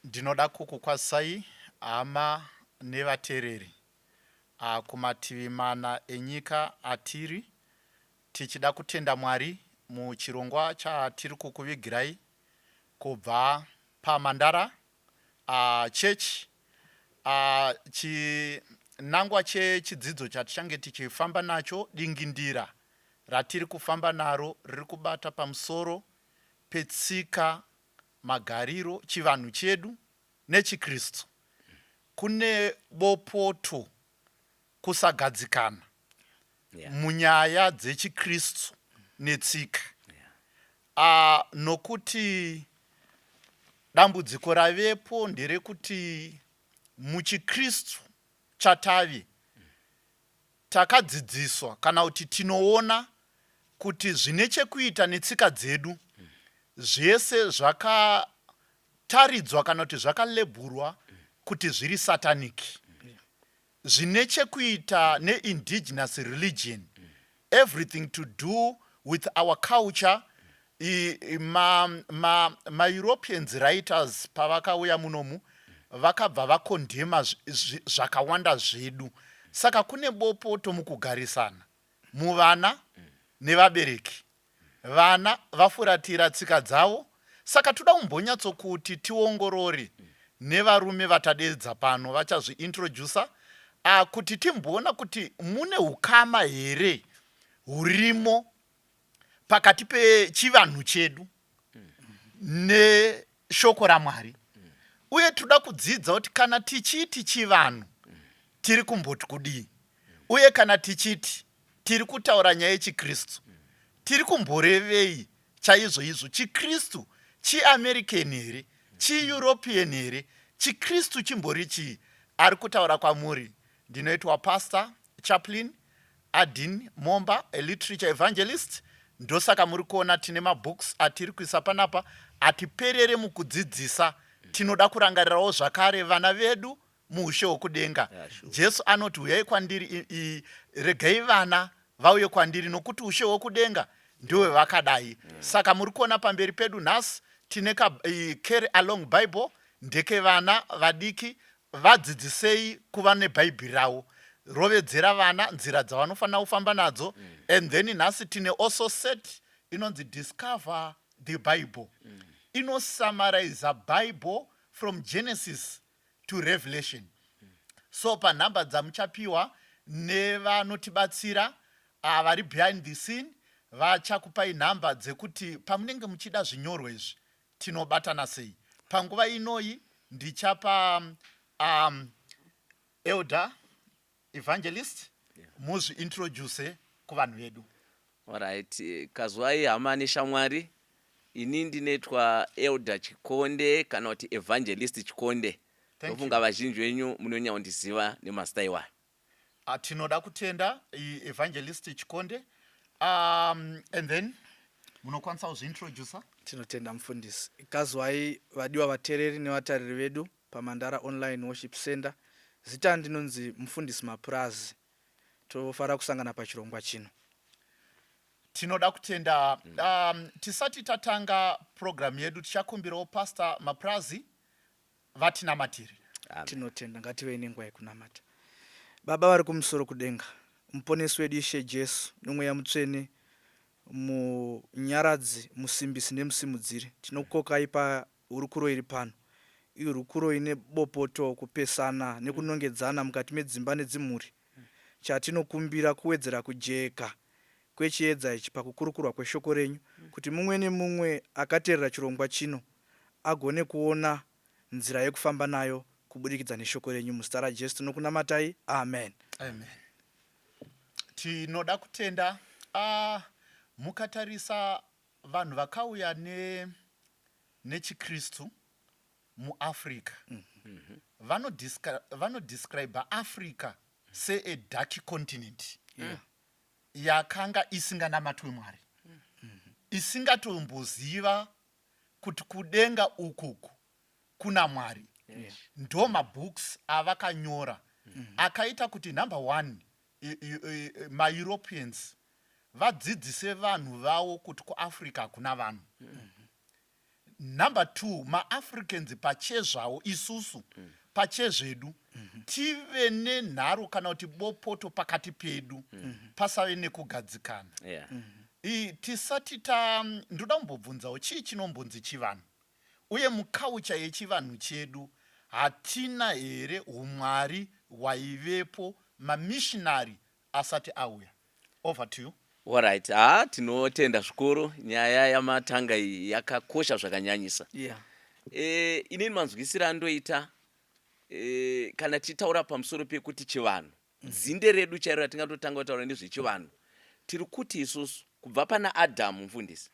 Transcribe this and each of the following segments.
Ndinoda kukukwazisai hama nevatereri kumativi mana enyika atiri tichida kutenda Mwari muchirongwa chatiri kukuvigirai kubva paMandara Church. Chinangwa chechidzidzo chatichange tichifamba nacho, dingindira ratiri kufamba naro riri kubata pamusoro petsika, magariro, chivanhu chedu nechiKristu. Kune bopoto, kusagadzikana munyaya dzechiKristu netsika. Nokuti dambudziko ravepo nderekuti muchiKristu chatave takadzidziswa kana kuti tinoona kuti zvine chekuita netsika dzedu zvese zvakataridzwa kana kuti zvakalebhurwa kuti zviri satanic, zvine chekuita neindigenous religion, everything to do with our culture. MaEuropeans ma, ma writers pavakauya munomu vakabva vakondema zvakawanda zvedu, saka kune bopoto mukugarisana muvana nevabereki. Vana vafuratira tsika dzavo, saka toda kumbonyatsokuti tiongorore nevarume vatadedza pano vachazviintroducer kuti timboona kuti mune ukama here hurimo pakati pechivanhu chedu neshoko raMwari. Uye toda kudzidza kuti kana tichiti chivanhu tiri kumboti kudii, uye kana tichiti tiri kutaura nyaya yechiKristu tiri kumborevei chaizvo izvo. ChiKristu chiAmerican here, chiEuropean here? ChiKristu chimbori chii? Ari kutaura kwamuri ndinoitwa Pastor Chaplin Adin Momba, a literature evangelist. Ndosaka muri kuona tine mabooks atiri kuisa panapa. Atiperere mukudzidzisa, tinoda kurangarirawo zvakare vana vedu muushe hwokudenga. Yeah, sure. Jesu anoti, "Uyai kwandiri, regai vana vauye kwandiri, nokuti ushe hwokudenga ndewevakadai." Saka muri kuona pamberi pedu nhasi tine carry along Bible, ndekevana vadiki. Vadzidzisei kuva nebhaibheri ravo, rovedzera vana nzira dzavanofanira kufamba nadzo. And then nhasi tine also set inonzi Discover the Bible, inosummariza Bible from Genesis to Revelation. So panhamba dzamuchapiwa nevanotibatsira vari behind the scene, vachakupai nhamba dzekuti pamunenge muchida zvinyorwa izvi tinobatana sei. Panguva inoyi ndichapa Elder Evangelist muzviintroduce kuvanhu vedu. Alright, kazwai hama neshamwari. Ini ndinoitwa Elder Chikonde kana kuti Evangelist Chikonde. Thank Ndofunga you. Vazhinji venyu munonyaundiziva nemazita iwayo. Tinoda kutenda, Evangelist Chikonde. And then munokwanisa kuzviintroducer. Tinotenda, mufundisi. Kazwai vadiwa vateereri nevatariri vedu paMandara Online Worship Center. Zita ndinonzi Mufundisi Mapurazi. Tofara kusangana pachirongwa chino. Tinoda kutenda. Tisati tatanga programu yedu, tichakumbirawo Pastor Mapurazi vatinamatire. Amen. Tinotenda. Ngativei nenguva yekunamata. Baba vari kumusoro kudenga, muponesi wedu Ishe Jesu nomweya mutsvene, munyaradzi, musimbisi nemusimudziri, tinokukokai pahurukuro iri pano. Ihurukuro ine bopoto, kupesana nekunongedzana mukati medzimba nedzimhuri. Chatinokumbira kuwedzera kujeka kwechiedza ichi pakukurukurwa kweshoko renyu, kuti mumwe nemumwe akateerera chirongwa chino agone kuona nzira yekufamba nayo kubudikidza neshoko renyu. Muzita raJesu tinokunamatai, amen. Amen. Tinoda kutenda. Mukatarisa vanhu vakauya nechiKristu muAfrica, vanodescribe Africa sea dark continent yakanga isinganamatwe Mwari, isingatomboziva kuti kudenga ukuku kuna Mwari. Ndo mabooks avakanyora akaita kuti, number one, maEuropeans vadzidzise vanhu vavo kuti kuAfrica hakuna vanhu. Number two, maAfricans pachezvawo isusu pachezvedu tive nenharo kana kuti bopoto pakati pedu, pasave nekugadzikana. Tisati ta ndoda kumbobvunzawo, chii chinombonzi chivanhu? Uye muculture yechivanhu chedu hatina here umwari hwaivepo mamissionary asati auya? Over to you. Alright, ha, tinotenda zvikuru. Nyaya yamatanga iyi yakakosha zvakanyanyisa. Inini manzwisiro andoita, kana tichitaura pamusoro pekuti chivanhu, dzinde redu chairo ratingatotanga kutaura nezvechivanhu, tiri kuti isusu kubva pana Adhamu, mufundisi,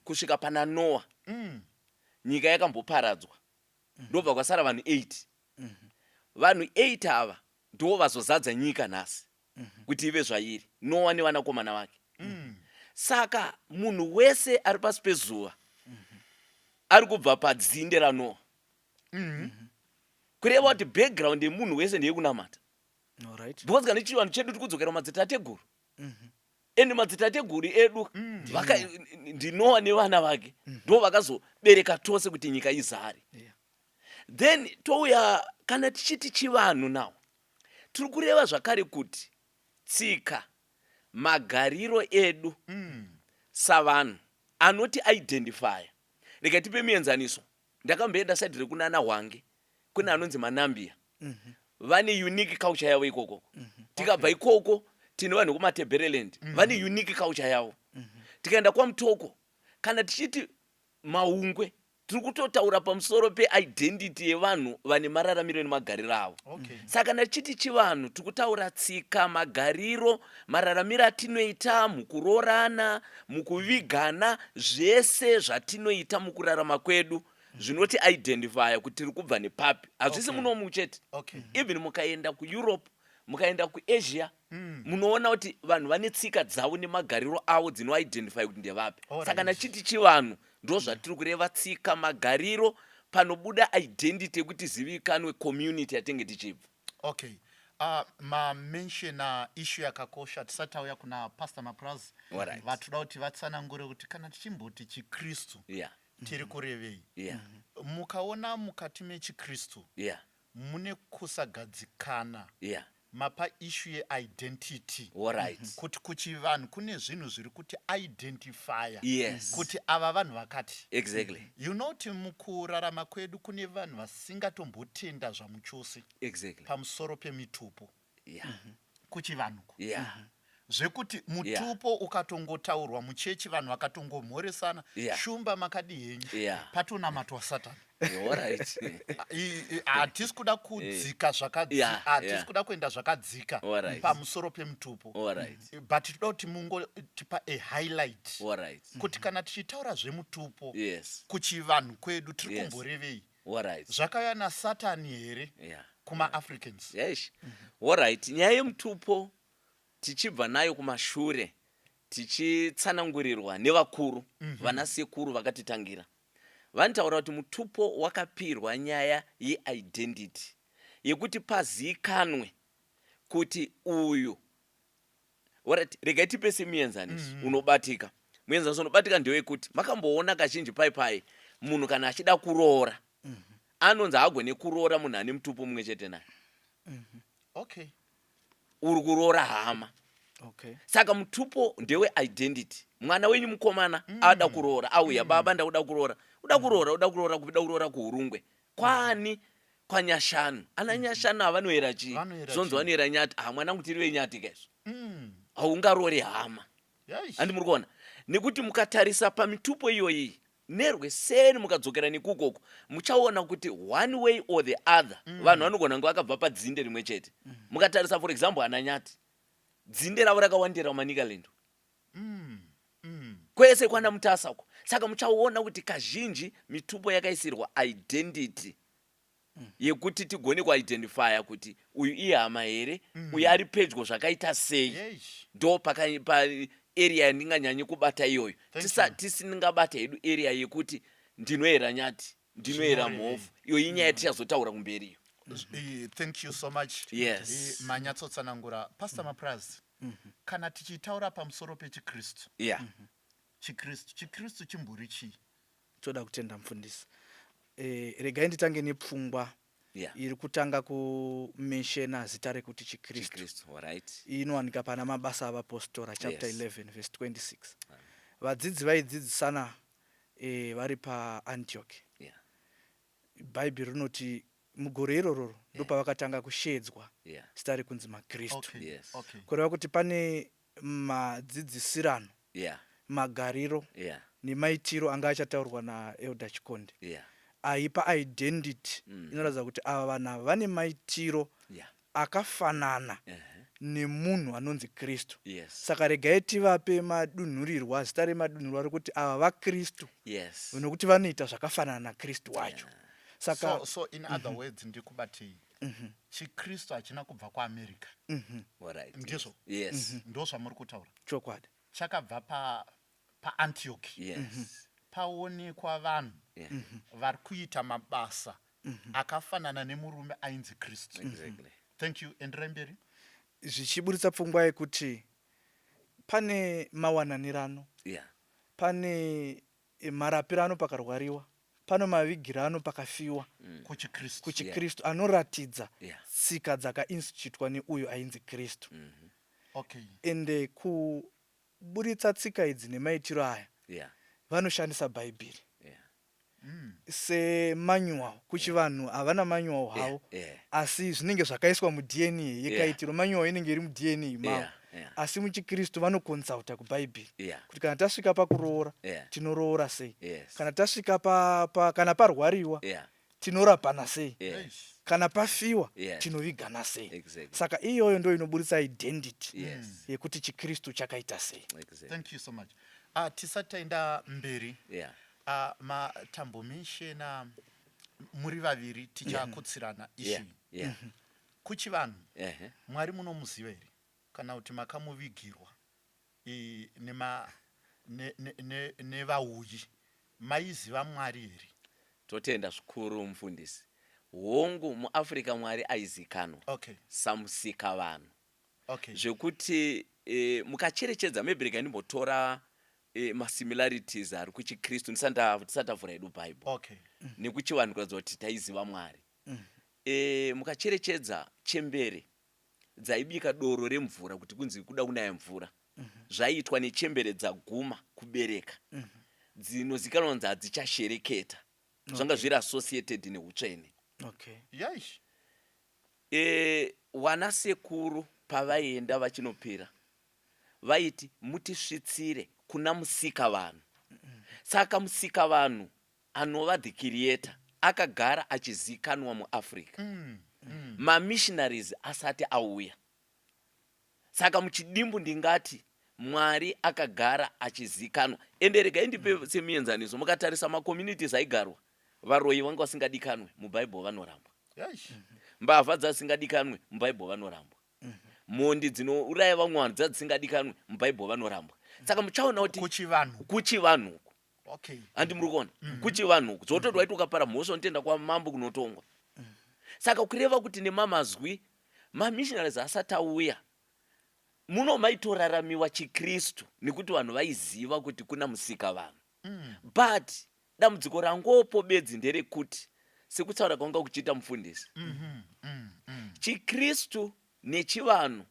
kusvika pana Noa, nyika yakamboparadzwa, ndobva kwasara vanhu 8. Vanhu 8 ava ndo vazozadza nyika nhasi kuti ive zvairi, Noa nevanakomana vake. Saka munhu wese ari pasi pezuva ari kubva padzinde raNoa, kureva kuti background yemunhu wese ndeyekunamata, because kana chivanhu chedu tiri kudzokera mumadzitateguru, ende madzitateguru edu ndiNoa nevana vake, ndo vakazobereka tose kuti nyika izare. Then touya, kana tichiti chivanhu now, tiri kureva zvakare kuti tsika, magariro edu savanhu anoti identifya. Rega tipe muenzaniso. Ndakamboenda side rekunana Hwange, kune anonzi maNambia, vane unique culture yavo ikoko. Tikabva ikoko, tine vanhu vekuMatabeleland, vane unique culture yavo. Tikaenda kwaMutoko, kana tichiti Maungwe, tiri kutotaura pamusoro peidentity yevanhu vane mararamiro nemagariro avo. Saka kana tichiti chivanhu, tiri kutaura tsika, magariro, mararamiro atinoita mukuroorana, mukuvigana, zvese zvatinoita mukurarama kwedu zvinoti identifya kuti tiri kubva nepapi. Hazvisi munomu chete. Even mukaenda kuEurope, mukaenda kuAsia, munoona kuti vanhu vane tsika dzavo nemagariro avo dzinoidentify kuti ndevapi. Saka nachiti chivanhu, ndo zvatiri kureva: tsika, magariro, panobuda identity yekuti zivikanwe community yatinge tichibva. Okay, mamentiona issue yakakosha. Tisati tauya kuna Pastor Mapraz, vatoda kuti vatsanangure kuti kana tichimboti chiKristu, tiri kurevei? Mukaona mukati mechiKristu mune kusagadzikana. Mapa issue yeidentity, kuti kuchivanhu kune zvinhu zviri kuti identifya kuti ava vanhu vakati. You know kuti mukurarama kwedu kune vanhu vasingatombotenda zvamuchose pamusoro pemitupo kuchivanhuko, zvekuti mutupo ukatongotaurwa muchechi, vanhu vakatongomhoresana, "Shumba, makadi henyu?" Patonamatwa Satani. Hatisi kuda kudzika zvakadzi, hatisi kuda kuenda zvakadzika pamusoro pemutupo, but toda kuti mungotipa a highlight kuti kana tichitaura zvemutupo kuchivanhu kwedu, tiri kumborevei? Zvakauya naSatani here kumaAfricans? Yes, alright. Nyaya yemutupo, tichibva nayo kumashure, tichitsanangurirwa nevakuru, vana sekuru vakatitangira, vanotaura kuti mutupo wakapirwa nyaya yeidentity, yekuti pazikanwe kuti uyu. Alright, regai tipe semuenzaniso unobatika. Muenzaniso unobatika ndewekuti makamboona kazhinji pai pai munhu kana achida kuroora, anonzi haagone kuroora munhu ane mutupo mumwe chete naye. Uri kuroora hama. Saka mutupo ndewe identity. Mwana wenyu mukomana ada kuroora, auya, "Baba, ndakuda kuroora." "Uda kuroora? Uda kuroora kupi?" "Uda kuroora kuHurungwe." "Kwani?" "KwaNyashanu." Ana Nyashanu avanoera chii? Vanoera Zvonzi chii? vanoera nyati. "Ah, mwanangu, tiri venyati kaizvo. Haungaroori hama." Handi muri kuona? Nekuti mukatarisa pamitupo iyoyi nerweseni, mukadzokera nekukoko, muchaona kuti one way or the other vanhu vanogona kunge vakabva padzinde rimwe chete. Mukatarisa, for example, ana Nyati, dzinde ravo rakawandira muManicaland kwese kwana Mutasa uko. Saka muchaona kuti kazhinji mitupo yakaisirwa identity yekuti tigone kuidentifya kuti uyu ihama here, uyu ari pedyo zvakaita sei. Ndo pa area yandinganyanyi kubata iyoyo. Thank you. Tisingabata hedu area yekuti ndinoera nyati, ndinoera Zvinorevei. mhofu, iyo inyaya tichazotaura kumberi iyo. Thank you so much. Manyatsotsanangura, Pastor Mapraz. Kana tichitaura pamusoro pechiKristu, chiKristu chimbori chii? Toda kutenda mufundisi. Regai nditange nepfungwa iri kutanga kumenshena zita rekuti chiKristu. ChiKristu, alright. Inowanika pana Mabasa Avapostora chapter 11 verse 26. Vadzidzi vaidzidzisana vari paAntioch. Bhaibheri rinoti mugore irororo ndopavakatanga kushedzwa zita rekunzi maKristu. Kureva kuti pane madzidzisirano, magariro nemaitiro anga achataurwa naElder Chikonde aipa identity inoratidza kuti ava vanhu ava vane maitiro akafanana nemunhu anonzi Kristu. Saka regai tivape madunhurirwa, zita remadunhurirwa rekuti ava vaKristu, nokuti vanoita zvakafanana naKristu wacho. Saka So in other words, ndikubatei, chiKristu hachina kubva kuAmerica. Ndizvo? Yes. Ndo zvamuri kutaura? Chokwadi. Chakabva paAntioch, paonekwa vanhu vari kuita mabasa akafanana nemurume ainzi Kristu. Thank you, enderai mberi. Zvichiburitsa pfungwa yekuti pane mawananirano, pane marapirano pakarwariwa, pane mavigirano pakafiwa kuchiKristu. KuchiKristu, anoratidza tsika dzakainstitutwa neuyo ainzi Kristu. Ende kuburitsa tsika idzi nemaitiro aya, vanoshandisa Bhaibheri semanual. Kuchivanhu havana manual havo, asi zvinenge zvakaiswa muDNA yekaitiro. Manual inenge iri muDNA mavo, asi muchiKristu vanokonsulta kuBhaibheri kuti kana tasvika pakuroora, tinoroora sei? Kana tasvika kana parwariwa, tinorapana sei? Kana pafiwa, tinovigana sei? Saka iyoyo ndo inoburitsa identity yekuti chiKristu chakaita sei. Thank you so much. Tisati taenda mberi, matambomenshena muri vaviri, tichakutsirana issue. Kuchivanhu, Mwari munomuziva here, kana kuti makamuvigirwa nevauyi? Maiziva Mwari here? Totenda zvikuru, mufundisi. Hongu, muAfrica Mwari aizikanwa samusika vanhu, zvekuti mukacherechedza, maybe regai ndimbotora masimilarities ari kuchiKristu tisati tavhura hedu Bible nekuchivanhu, kuratidza kuti taiziva Mwari. Mukacherechedza chembere dzaibika doro remvura kuti kunzi kuda kunaya mvura, zvaiitwa nechembere dzaguma kubereka, dzinozikanwa kunzi hadzichashereketa, zvanga zviri associated neutsvene. Yaish. Wana sekuru pavaienda vachinopira, vaiti mutisvitsire kuna musika vanhu. Saka musika vanhu anova the creator akagara achizikanwa muAfrica mamissionaries asati auya. Saka muchidimbu ndingati Mwari akagara achizikanwa. Ende regai ndipe semuenzaniso, mukatarisa macommunities aigarwa, varoyi vanga vasingadikanwe, muBhaibheri vanorambwa. Mbavha dzasingadikanwe, muBhaibheri vanorambwa. Mhondi dzinouraya vamwe vanhu dzadzisingadikanwe, muBhaibheri vanorambwa. Saka muchaona kuti Kuchivanhu? Kuchivanhu uku. Handi muri kuona kuchivanhu uku, zvototi waiti ukapara mhosva unotenda kwamambo kunotongwa. Saka kureva kuti nemamazwi, mamissionaries asati auya muno, maitoraramiwa chiKristu nekuti vanhu vaiziva kuti kuna musika vanhu. But dambudziko rangopo bedzi nderekuti, sekutaura kwanga kuchiita mufundisi, chiKristu nechivanhu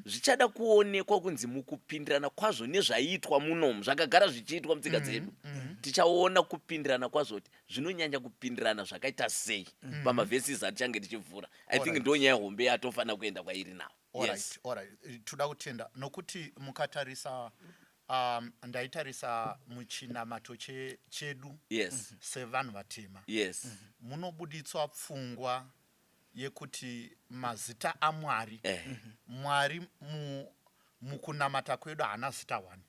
zvichada kuonekwa kunzi mukupindirana kwazvo nezvaiitwa munomu, zvakagara zvichiitwa mutsika dzedu. Tichaona kupindirana kwazvo kuti zvinonyanya kupindirana zvakaita sei pamaverses atichange tichivhura. I think ndo nyaya hombe yatofanira kuenda kwairi now. Yes. Alright. Toda kutenda nokuti mukatarisa, ndaitarisa muchinamato chedu sevanhu vatema, munobuditswa pfungwa yekuti mazita aMwari, Mwari mukunamata kwedu haana zita one.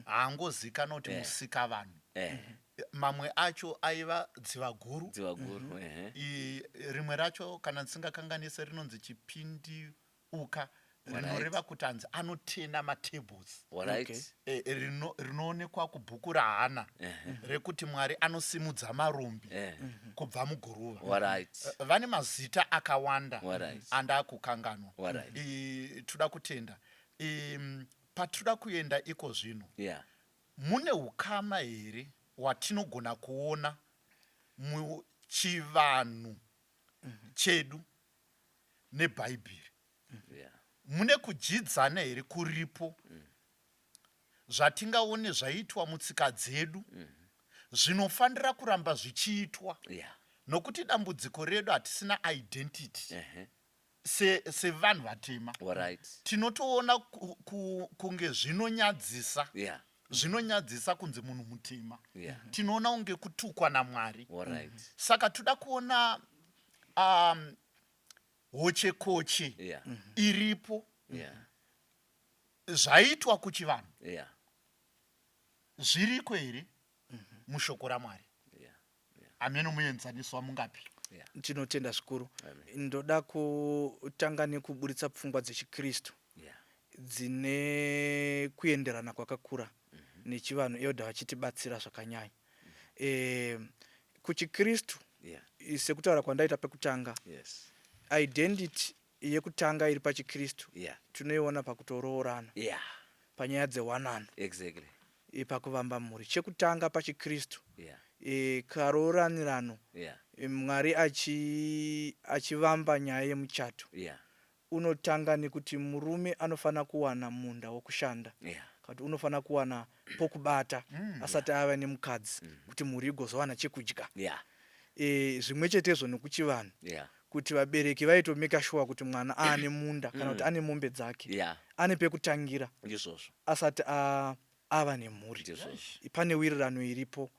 Haangozikanwa kuti musika vanhu. Mamwe acho aiva Dziva Guru. Dziva Guru, ehe. Rimwe racho, kana ndisingakanganise, rinonzi Chipindiuka, rinoreva kuti anzi anotena matables. Rinoonekwa kubhuku raHana, rekuti Mwari anosimudza marombi kubva muguruva. Vane mazita akawanda andakukanganwa. Toda kutenda. Patinoda kuenda iko zvino, mune ukama here? Watinogona kuona muchivanhu chedu neBhaibheri? Mune kudyidzana here kuripo zvatingaone zvaitwa mutsika dzedu zvinofanira kuramba zvichiitwa? Nokuti dambudziko redu, hatisina identity sevanhu vatema. Tinotoona kunge zvinonyadzisa, zvinonyadzisa kunzi munhu mutema. Tinoona kunge kutukwa naMwari. Saka toda kuona hochekoche iripo, zvaitwa kuchivanhu zviriko here mushoko raMwari? Amene muenzaniso wamungapi? Tinotenda zvikuru. Ndoda kutanga nekuburitsa pfungwa dzechiKristu dzine kuenderana kwakakura nechivanhu, elder vachitibatsira zvakanyanya. Kuchikristu, sekutaura kwandaita pekutanga, identity yekutanga iri pachikristu tinoiona pakutoroorana, panyaya dzewanano, pakuvamba mhuri. Chekutanga pachikristu, karooranirano, Mwari achivamba nyaya yemuchato, unotanga nekuti murume anofanira kuwana munda wokushanda, kana kuti unofanira kuwana pokubata asati ava nemukadzi, kuti mhuri igozowana chekudya. Zvimwe chetezvo nekuchivanhu, kuti vabereki vaitomeka sure kuti mwana aane munda kana kuti ane mombe dzake, ane pekutangira Ndizvozvo. asati ava nemhuri. Ndizvozvo. Pane wirirano iripo.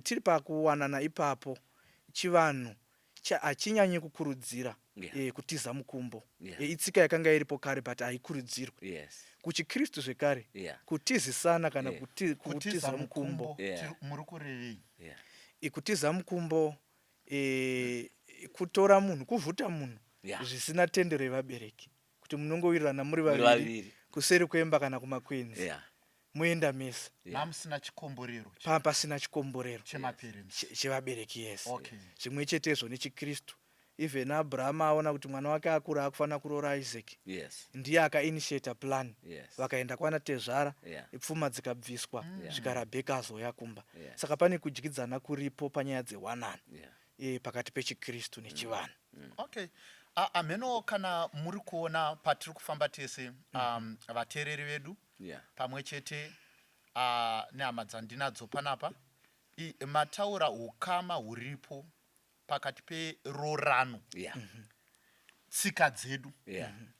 Tiri pakuwanana ipapo, chivanhu hachinyanyi kukurudzira kutiza mukumbo. Itsika yakanga iripo kare, but haikurudzirwi. Kuchikristu zvekare, kutizisana kana Kutiza kutiza mukumbo, mukumbo, muri kurevei? Kutiza mukumbo, kutora munhu, kuvhuta munhu zvisina tendero yevabereki, kuti munongowirirana muri Muri vaviri vaviri. kuseri kwemba kana kumakwenzi, moenda mese. Mamusina chikomborero Pasina chikomborero chemaparents. Chevabereki, yes. Zvimwe chetezvo nechikristu. Even Abrahama aona kuti mwana wake akura, akufanira kuroora Isaac, ndiye akainitiata plan. Vakaenda kwana tezvara, pfuma dzikabviswa, svika Rabheka azouya kumba. Saka pane kudyidzana kuripo panyaya dzewanano pakati pechikristu nechivanhu. Okay, amheno kana muri kuona patiri kufamba tese, vateereri vedu pamwe chete nehama dzandinadzo panapa. Mataura ukama huripo pakati perorano, tsika dzedu,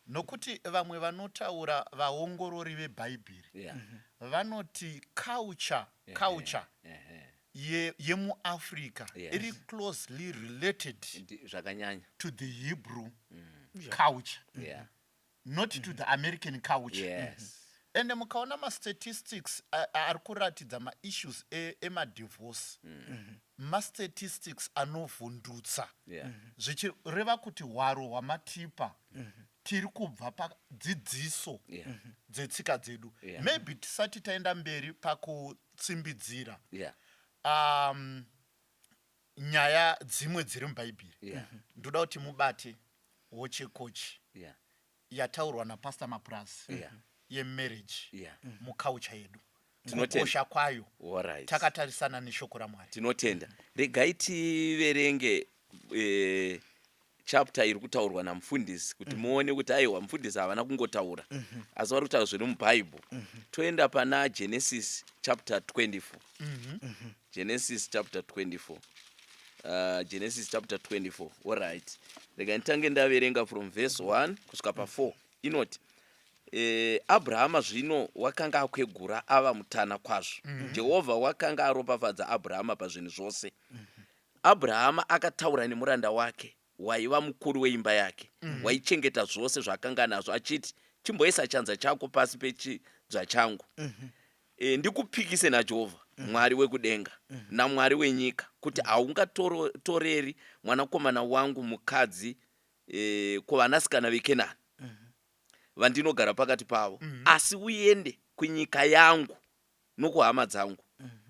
nokuti vamwe vanotaura, vaongorori veBhaibheri, vanoti culture yemuAfrica iri closely related Zvakanyanya. to the Hebrew culture, not to the American culture. Ende mukaona mastatistics ari kuratidza maissues emadivorce, mastatistics anovhundutsa, zvichireva kuti hwaro hwamatipa tiri kubva padzidziso dzetsika dzedu. Maybe tisati taenda mberi pakutsimbidzira nyaya dzimwe dziri muBhaibheri, ndoda kuti mubate hochekoche yataurwa naPastor Mapurazi yemarriage muculture yedu, Tinotenda. kukosha kwayo takatarisana neshoko raMwari. Tinotenda. Regai tiverenge chapter iri kutaurwa namufundisi, kuti muone kuti aiwa, mufundisi havana kungotaura, asi vari kutaura zviri muBhaibheri. Toenda pana Genesis chapter 24. Genesis chapter 24, Genesis chapter 24. Alright, rega nditange ndaverenga from verse 1 kusvika pa4. Inoti, Abrahama zvino wakanga akwegura, ava mutana kwazvo. Jehovha wakanga aropafadza Abrahama pazvinhu zvose. Abrahama akataura nemuranda wake waiva mukuru weimba yake, waichengeta zvose zvaakanga nazvo, achiti, "Chimboisa chanza chako pasi pechidzva changu, ndikupikise naJehovha, Mwari wekudenga naMwari wenyika, kuti haungatoreri mwanakomana wangu mukadzi kuvanasikana veKenani vandinogara pakati pavo, asi uende kunyika yangu nokuhama dzangu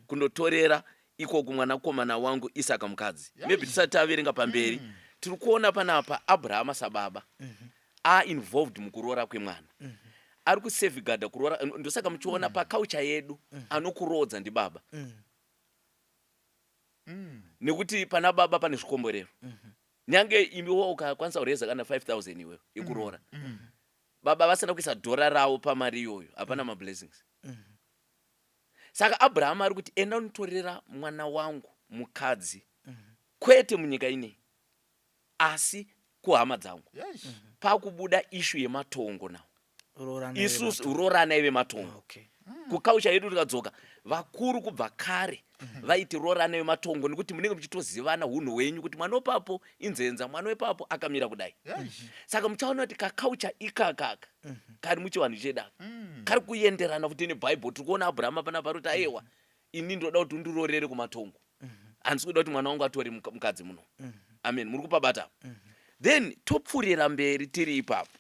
kundotorera ikoko mwanakomana wangu Isaka mukadzi." Maybe tisati taverenga pamberi, tiri kuona panapa Abrahama sababa ainvolved mukuroora kwemwana, ari kusafeguarda kuroora. Ndosaka muchiona paculture yedu anokuroodza ndibaba. Nekuti pana baba pane zvikomborero. Nyange imiwo ukakwanisa kureza kana 5000 iwewe ikuroora, baba vasina kuisa dhora ravo pamari iyoyo, hapana mablessings. Saka Abrahamu ari kuti, "Enda unotorera mwana wangu mukadzi, kwete munyika inei, asi kuhama dzangu." Pakubuda issue yematongo nawo. Roorana. Isusu roranai vematongo. Kuculture yedu tikadzoka, vakuru kubva kare vaiti roranai vematongo, nekuti munenge muchitozivana unhu hwenyu, kuti mwana wepapo inzenza, mwana wepapo akamira kudai. Saka muchaona kuti kaculture ikakaka kari muchivanhu chedu aka kari kuenderana futi nebhaibheri. Tiri kuona Abrahama panapa ari kuti, "Aiwa, ini ndoda kuti undirorere kumatongo, handisi kuda kuti mwana wangu atore mukadzi muno." Amen, muri kupabata? Then topfuurira mberi tiri ipapo.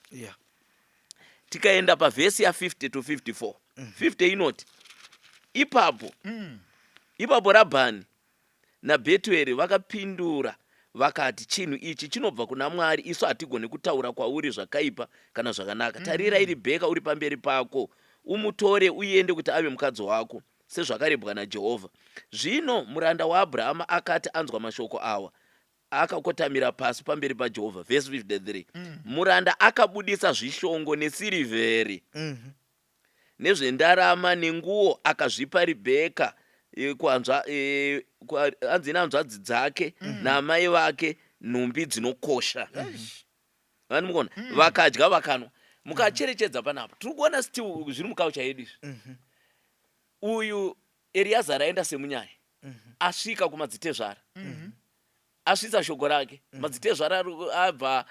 Tikaenda pavhesi ya50 to 54, 50 inoti, Ipapo Rabhani naBhetueri vakapindura vakati, 'Chinhu ichi chinobva kuna Mwari, isu hatigoni kutaura kwauri zvakaipa kana zvakanaka. Tarirai, Ribheka uri pamberi pako, umutore uende kuti ave mukadzi wako, sezvakarebwa naJehovha.' Zvino muranda waAbhurahama akati anzwa mashoko awa, akakotamira pasi pamberi paJehovha." Vhesi 53, muranda akabudisa zvishongo nesirivheri nezvendarama nenguo, akazvipa Ribheka, anzi nehanzvadzi dzake naamai vake nhumbi dzinokosha. Vani mukuona, vakadya, vakanwa. Mukacherechedza panapa, tiri kuona still zviri muculture yedu izvi. Uyu Eriazari aenda semunyaya, asvika kumadzitezvara, asvitsa shoko rake. Madzitezvara abva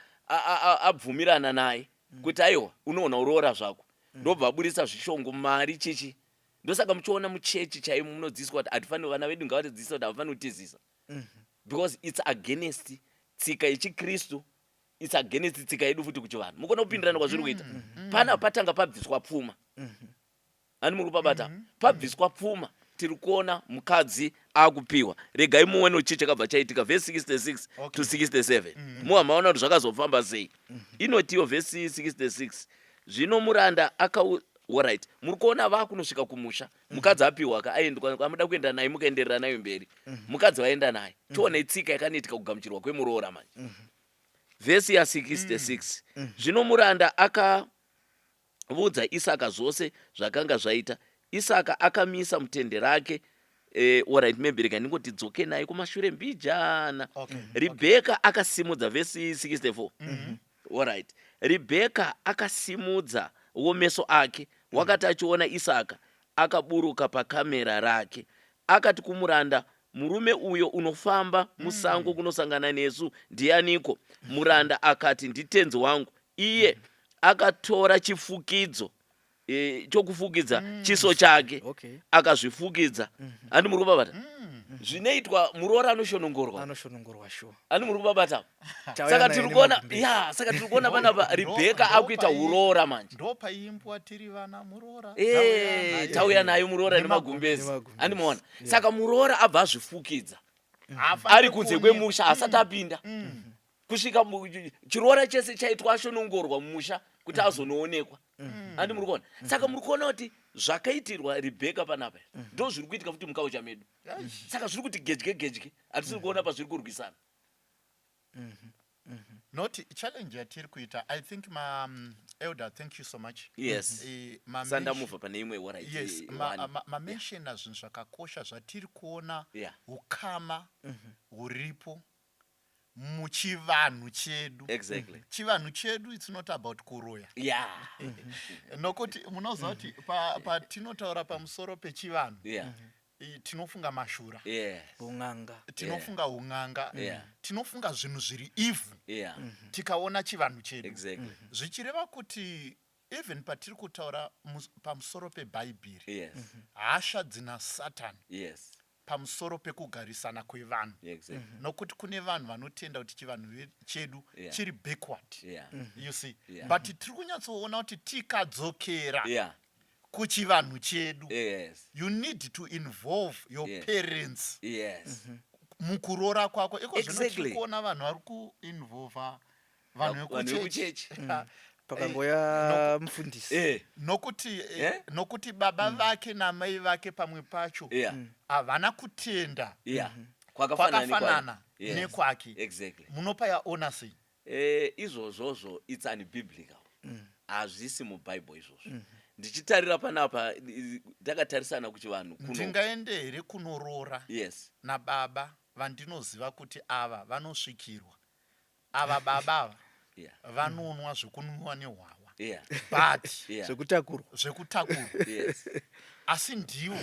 abvumirana naye kuti, "Aiwa, unoona uroora zvako." Ndobva abudisa zvishongo, mari, chichi. Ndosaka muchiona muchechi chaimo munodzidziswa kuti hatifaniri, vana vedu ngavatidzidzise kuti havafaniri kutizisa, because it's against tsika yechikristu, it's against tsika yedu futi kuchivanhu. Mukona kupindirana kwazviri kuita pana patanga pabviswa pfuma. Ani muri kupabata? Pabviswa pfuma, tiri kuona mukadzi akupiwa. Regai muone chii chakabva chaitika, vhesi 66 to 67. Muwa maona kuti zvakazofamba sei. Inotiwo vhesi 66, zvino muranda akau, alright, muri kuona vakunosvika kumusha, mukadzi apiwa ka, aendwa amuda kuenda naye, mukaenderera nayo mberi. Mukadzi vaenda naye. Tione tsika yakanoitika kugamuchirwa kwemuroora manje. Vhesi ya66, zvino muranda akaudza Isaka zvose zvakanga zvaita. Isaka akamisa mutende rake. Alright, maybe rega ndingoti dzoke naye kumashure mbijana. Ribheka akasimudza, vhesi 64, alright, Ribheka akasimudza wo meso ake, wakati achiona Isaka akaburuka pakamera rake, akati kumuranda, "Murume uyo unofamba musango kunosangana nesu ndianiko?" Muranda akati, "Nditenzi wangu." Iye akatora chifukidzo chokufukidza chiso chake, akazvifukidza. Handi muri kubabata zvinoitwa muroora anoshonongorwa? Anoshonongorwa, sure. Handi muri kubabata? Tauya Saka naye tiri kuona nemagumbezi. Ya, saka tiri kuona panapa Ribheka akuita uroora manje. Ndopaimbwa, "Tiri vana muroora, Tauya nayo muroora nemagumbezi." Nemagumbezi. Handimuona? Saka muroora abva azvifukidza Haafaniri ari kunze kuonekwa. kwemusha, asati apinda, kusvika chiroora chese chaitwa, ashonongorwa mumusha kuti azonoonekwa. Handi muri kuona? Saka muri kuona kuti zvakaitirwa Ribheka panapa ndo zviri kuitika futi muculture medu. Saka zviri kuti gedye gedye, hatisiri kuona pazviri kurwisana. Not challenge yatiri kuita. I think ma elder, thank you so much. Yes. Sandamuvha pane imwe, alright. Yes, one. mamentiona zvinhu zvakakosha zvatiri kuona, ukama huripo muchivanhu chedu. Chivanhu chedu, it's not about kuroya, nokuti munoziva kuti patinotaura pamusoro pechivanhu, tinofunga mashura, Un'anga. Tinofunga un'anga, tinofunga zvinhu zviri evil tikaona chivanhu chedu, zvichireva kuti even patiri kutaura pamusoro pebhaibheri, hasha dzina Satani pamusoro pekugarisana kwevanhu, nokuti kune vanhu vanotenda kuti chivanhu chedu chiri backward, you see. But tiri kunyatsoona kuti tikadzokera kuchivanhu chedu, you need to involve your parents mukuroora kwako. Iko zvino tiri kuona vanhu vari kuinvolva vanhu Vanhu vekuchechi. vekuchechi. Pakangoya mufundisi. Nokuti nokuti baba vake namai vake pamwe pacho havana kutenda. Kwakafanana kwakafanana nekwake. Yes. nekwake. Munopa yaona sei? Izvozvozvo it's unbiblical, hazvisi mubhaibheri izvozvo. Ndichitarira panapa, takatarisana kuchivanhu kuno. Ndingaende here kunoroora nababa vandinoziva kuti ava vanosvikirwa, ava baba ava vanonwa zvekunwiwa nehwahwa, but Zvekutakurwa. Zvekutakurwa, asi ndiwo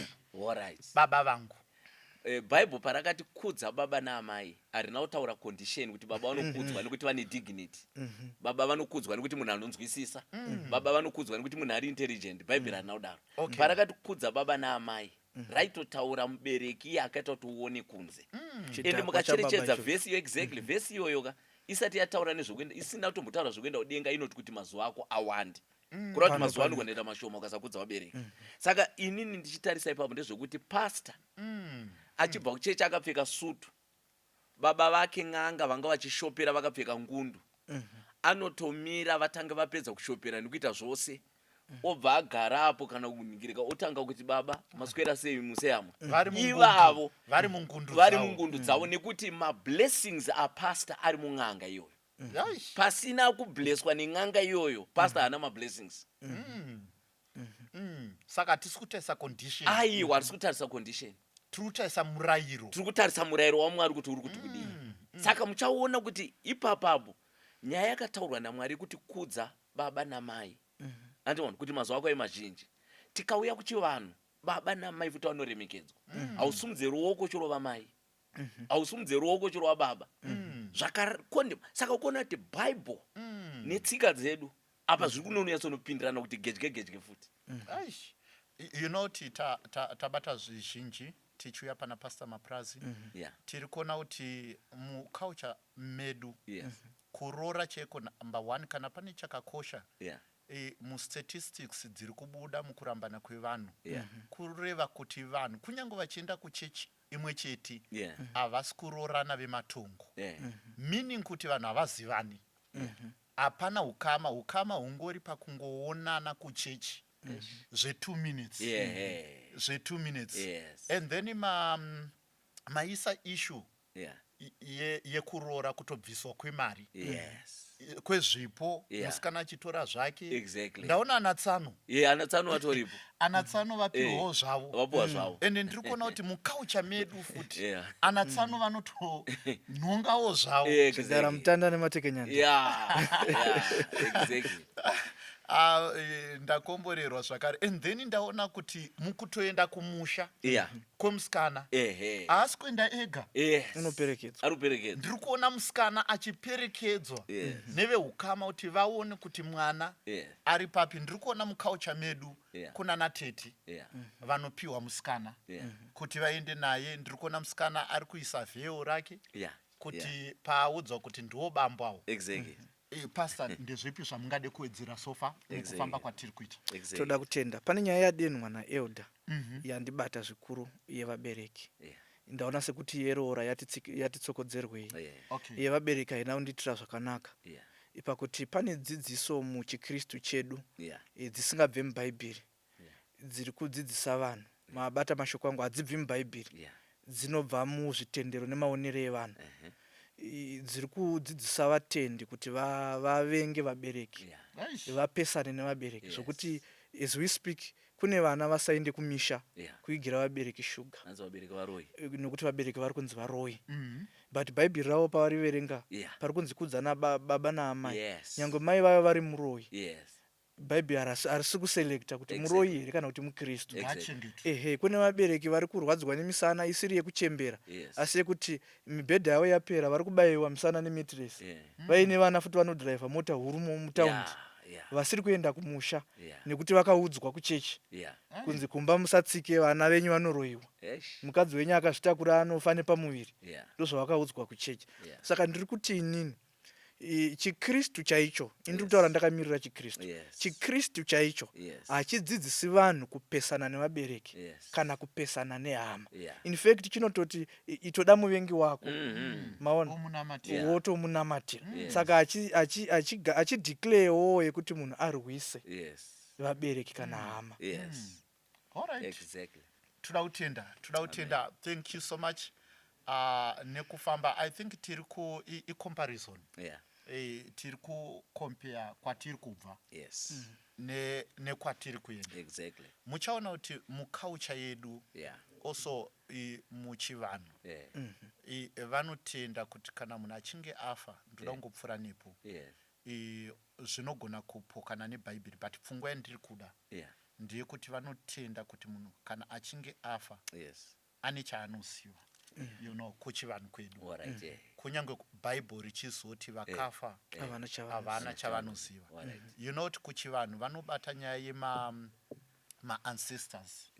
baba vangu? Bhaibheri parakati kudza baba naamai, harina kutaura condition kuti baba vanokudzwa nekuti vane dignity, baba vanokudzwa nekuti munhu anonzwisisa, baba vanokudzwa nekuti munhu ari intelligent. Bhaibheri harina kudaro. Parakati kudza baba naamai, raitotaura mubereki iye akaita kuti uone kunze. Ende Chidhakwa mukacherechedza chababa ichocho. vhesi iyo, exactly, vhesi iyoyo ka isati yataura nezvekuenda, isina kutombotaura zvekuenda kudenga, inoti kuti mazuva ako awande, kureva kuti Pano mazuva panyika. anogonoita mashoma ukasakudza vabereki. Saka inini ndichitarisa ipapo ndezvekuti pasta achibva kuchechi akapfeka sutu, baba vake n'anga vanga vachishopera vakapfeka ngundu, anotomira vatange vapedza kushopera nekuita zvose, obva agara apo kana kuningirika, otanga kuti, "Baba, maswera sei museyamo?" Vari mungundu- Ivavo vari mungundu vari dzavo. mungundu dzavo, nekuti mablessings apasta ari mun'anga iyoyo. Pasina kubleswa nen'anga iyoyo, pasta haana mablessings. Saka hatisi kutarisa condition. Aiwa, hatisi kutarisa condition. Tiri kutarisa murayiro. Tiri kutarisa murayiro waMwari kuti uri kuti kudii. Saka muchaona kuti ipapapo nyaya yakataurwa naMwari kuti kudza baba namai, andiona kuti mazuva ako mazhinji. Tikauya kuchivanhu, baba namai futi vanoremekedzwa. Hausumudze ruoko chirova mai, hausumudze ruoko chirova baba. Zvakakonde. Saka ukuona kuti Bhaibheri netsika dzedu apa zviri kunonyatsonopindirana kuti gedye gedye futi. Aish. You know kuti tabata zvizhinji tichiuya pana Pastor Maprazi. Tiri kuona kuti muculture medu kuroora cheko number one, kana pane chakakosha mustatistics dziri kubuda mukurambana kwevanhu, kureva kuti vanhu kunyange vachienda kuchechi imwe chete, havasi kuroorana vematongo, meaning kuti vanhu havazivani, hapana ukama. Ukama hungori pakungoonana kuchechi zve2 minutes, zve2 minutes. And then maisa issue yekuroora, kutobviswa kwemari, kwezvipo, musikana achitora zvake. Ndaona anatsano. Yeah, anatsano vatoripo. Anatsano vapiwawo zvavo. Vapiwa zvavo. Ende ndiri kuona kuti muculture medu futi anatsano vanotonhongawo zvavo. Chigara mutanda nematekenyanda. Yeah, exactly. Ah, ndakomborerwa zvakare. And then ndaona kuti mukutoenda kumusha kwemusikana, haasi kuenda ega. Unoperekedzwa. Ari kuperekedzwa. Ndiri kuona musikana achiperekedzwa neveukama kuti vaone kuti mwana ari papi. Ndiri kuona muculture medu kuna natete vanopiwa musikana kuti vaende naye. Ndiri kuona musikana ari kuisa veil rake kuti paaudzwa kuti ndiwo bambo avo. Pastor, ndezvipi zvamungade kuwedzera so far mukufamba kwatiri kuita? Toda kutenda. Pane nyaya yadenhwa naelder yandibata zvikuru, yevabereki. Ndaona sekuti yeroora yatitsokodzerwei. Yevabereki haina kundiitira zvakanaka, pakuti pane dzidziso muchikristu chedu dzisingabve mubhaibheri dziri kudzidzisa vanhu. Mabata mashoko angu, hadzibvi mubhaibheri, dzinobva muzvitendero nemaonero evanhu. Dziri kudzidzisa vatendi kuti vavenge vabereki, vapesane nevabereki, zvokuti as we speak kune vana vasaende kumisha kuigira vabereki shuga. Hanzi vabereki varoyi. Nokuti vabereki vari kunzi varoyi, but bhaibheri ravo pavariverenga pari kunzi kudzana baba naamai, nyange mai vavo vari muroyi. Bhaibheri harisi kuselecta kuti muroyi here kana kuti mukristu. Ngachengetwe. Ehe, kune vabereki vari kurwadzwa nemisana isiri yekuchembera, asi yekuti mibhedha yavo yapera, vari kubayiwa misana nemattress, vaine vana futi vanodhiraivha mota huru mutaundi, vasiri kuenda kumusha nekuti vakaudzwa kuchechi kunzi kumba musatsike, vana venyu vanoroyiwa, Eish. mukadzi wenyu akazvitakura anofa nepamuviri. Ndozvavakaudzwa kuchechi. Saka ndiri kuti inini chikristu chaicho, ini ndiri kutaura ndakamirira chikristu, chikristu chaicho hachidzidzisi vanhu kupesana nevabereki kana kupesana nehama. In fact chinototi itoda muvengi wako. Maona? Omunamatira. Wotomunamatira. Saka achideclarewo yekuti munhu arwise vabereki kana hama. Alright. Exactly. Toda kutenda, toda kutenda. Thank you so much. Nekufamba, I think tiri ku icomparison. Tiri kucompare kwatiri kubva nekwatiri kuenda. Muchaona kuti muculture yedu, also muchivanhu, vanotenda kuti kana munhu achinge afa, ndoda kungopfuura nepo, zvinogona kupokana neBhaibheri, but pfungwa yandiri kuda ndeyekuti vanotenda kuti munhu kana achinge afa, ane chaanoziva kuchivanhu kwedu, kunyange Bhaibheri richizoti vakafa havana chavanoziva. Havana chavanoziva. Kuti kuchivanhu vanobata nyaya yema-ancestors.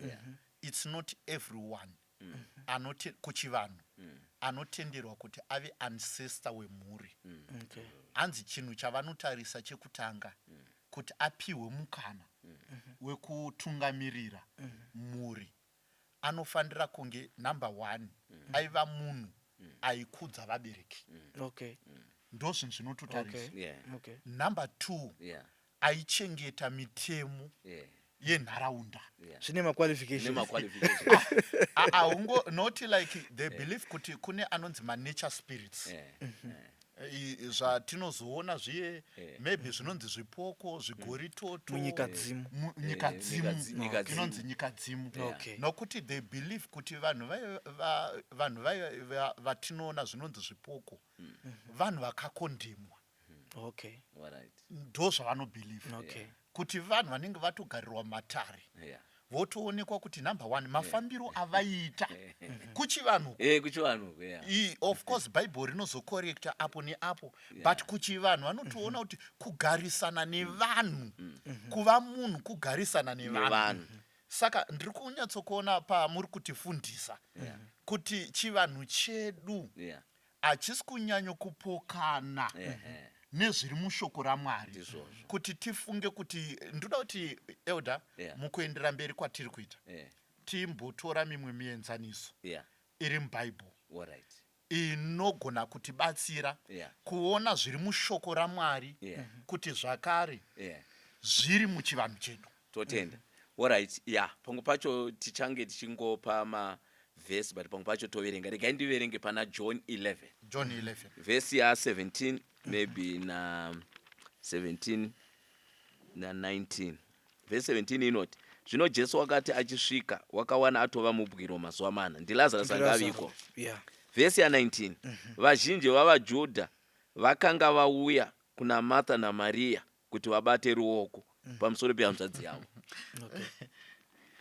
It's not everyone anoti kuchivanhu anotenderwa kuti ave ancestor wemhuri. Hanzi chinhu chavanotarisa chekutanga kuti apiwe mukana wekutungamirira mhuri, anofanira kunge, number one, aiva munhu aikudza vabereki. Ndo zvinhu zvinototarisa. Number two, aichengeta mitemo yenharaunda. Zvine maqualifications. Nema-qualifications. Haungo not like they believe kuti kune anonzi manature spirits. Zvatinozoona zviye, maybe zvinonzi zvipoko, zvigoritoto. Munyika dzimu. Nyika dzimu. Nyika dzimu. Inonzi nyika dzimu. Nokuti they believe kuti vanhu vatinoona zvinonzi zvipoko, vanhu vakakondemwa. Ndo zvavanobelieve, kuti vanhu vanenge vatogarirwa matare, votoonekwa kuti, number one, mafambiro avaiita kuchivanhu. Kuchivanhu, yeah. Of course Bhaibheri rinozocorrecta apo neapo, but kuchivanhu vanotoona kuti kugarisana nevanhu, kuva munhu kugarisana nevanhu. Nevanhu. Saka ndiri kunyatsokuona pamuri kutifundisa kuti chivanhu chedu hachisi kunyanyokupokana nezviri mushoko raMwari, Ndizvozvo. kuti tifunge kuti, ndoda kuti, elder, mukuendera mberi kwatiri kuita, timbotora mimwe mienzaniso iri muBhaibheri inogona kutibatsira kuona zviri mushoko raMwari kuti zvakare zviri muchivanhu chedu. Totenda. Alright, yeah, pamwe pacho tichange tichingopa mavhesi, but pamwe pacho toverenga. Regai ndiverenge pana John 11. John 11. Vhesi ya17, maybe na 17 na19. Vhesi 17 inoti, "Zvino Jesu wakati achisvika, wakawana atova mubwiro mazuva 4." NdiLazarus anga avigwa. Vhesi ya19, "Vazhinji vavaJudha vakanga vauya kuna Martha naMariya kuti vabate ruoko pamusoro pehanzvadzi yavo."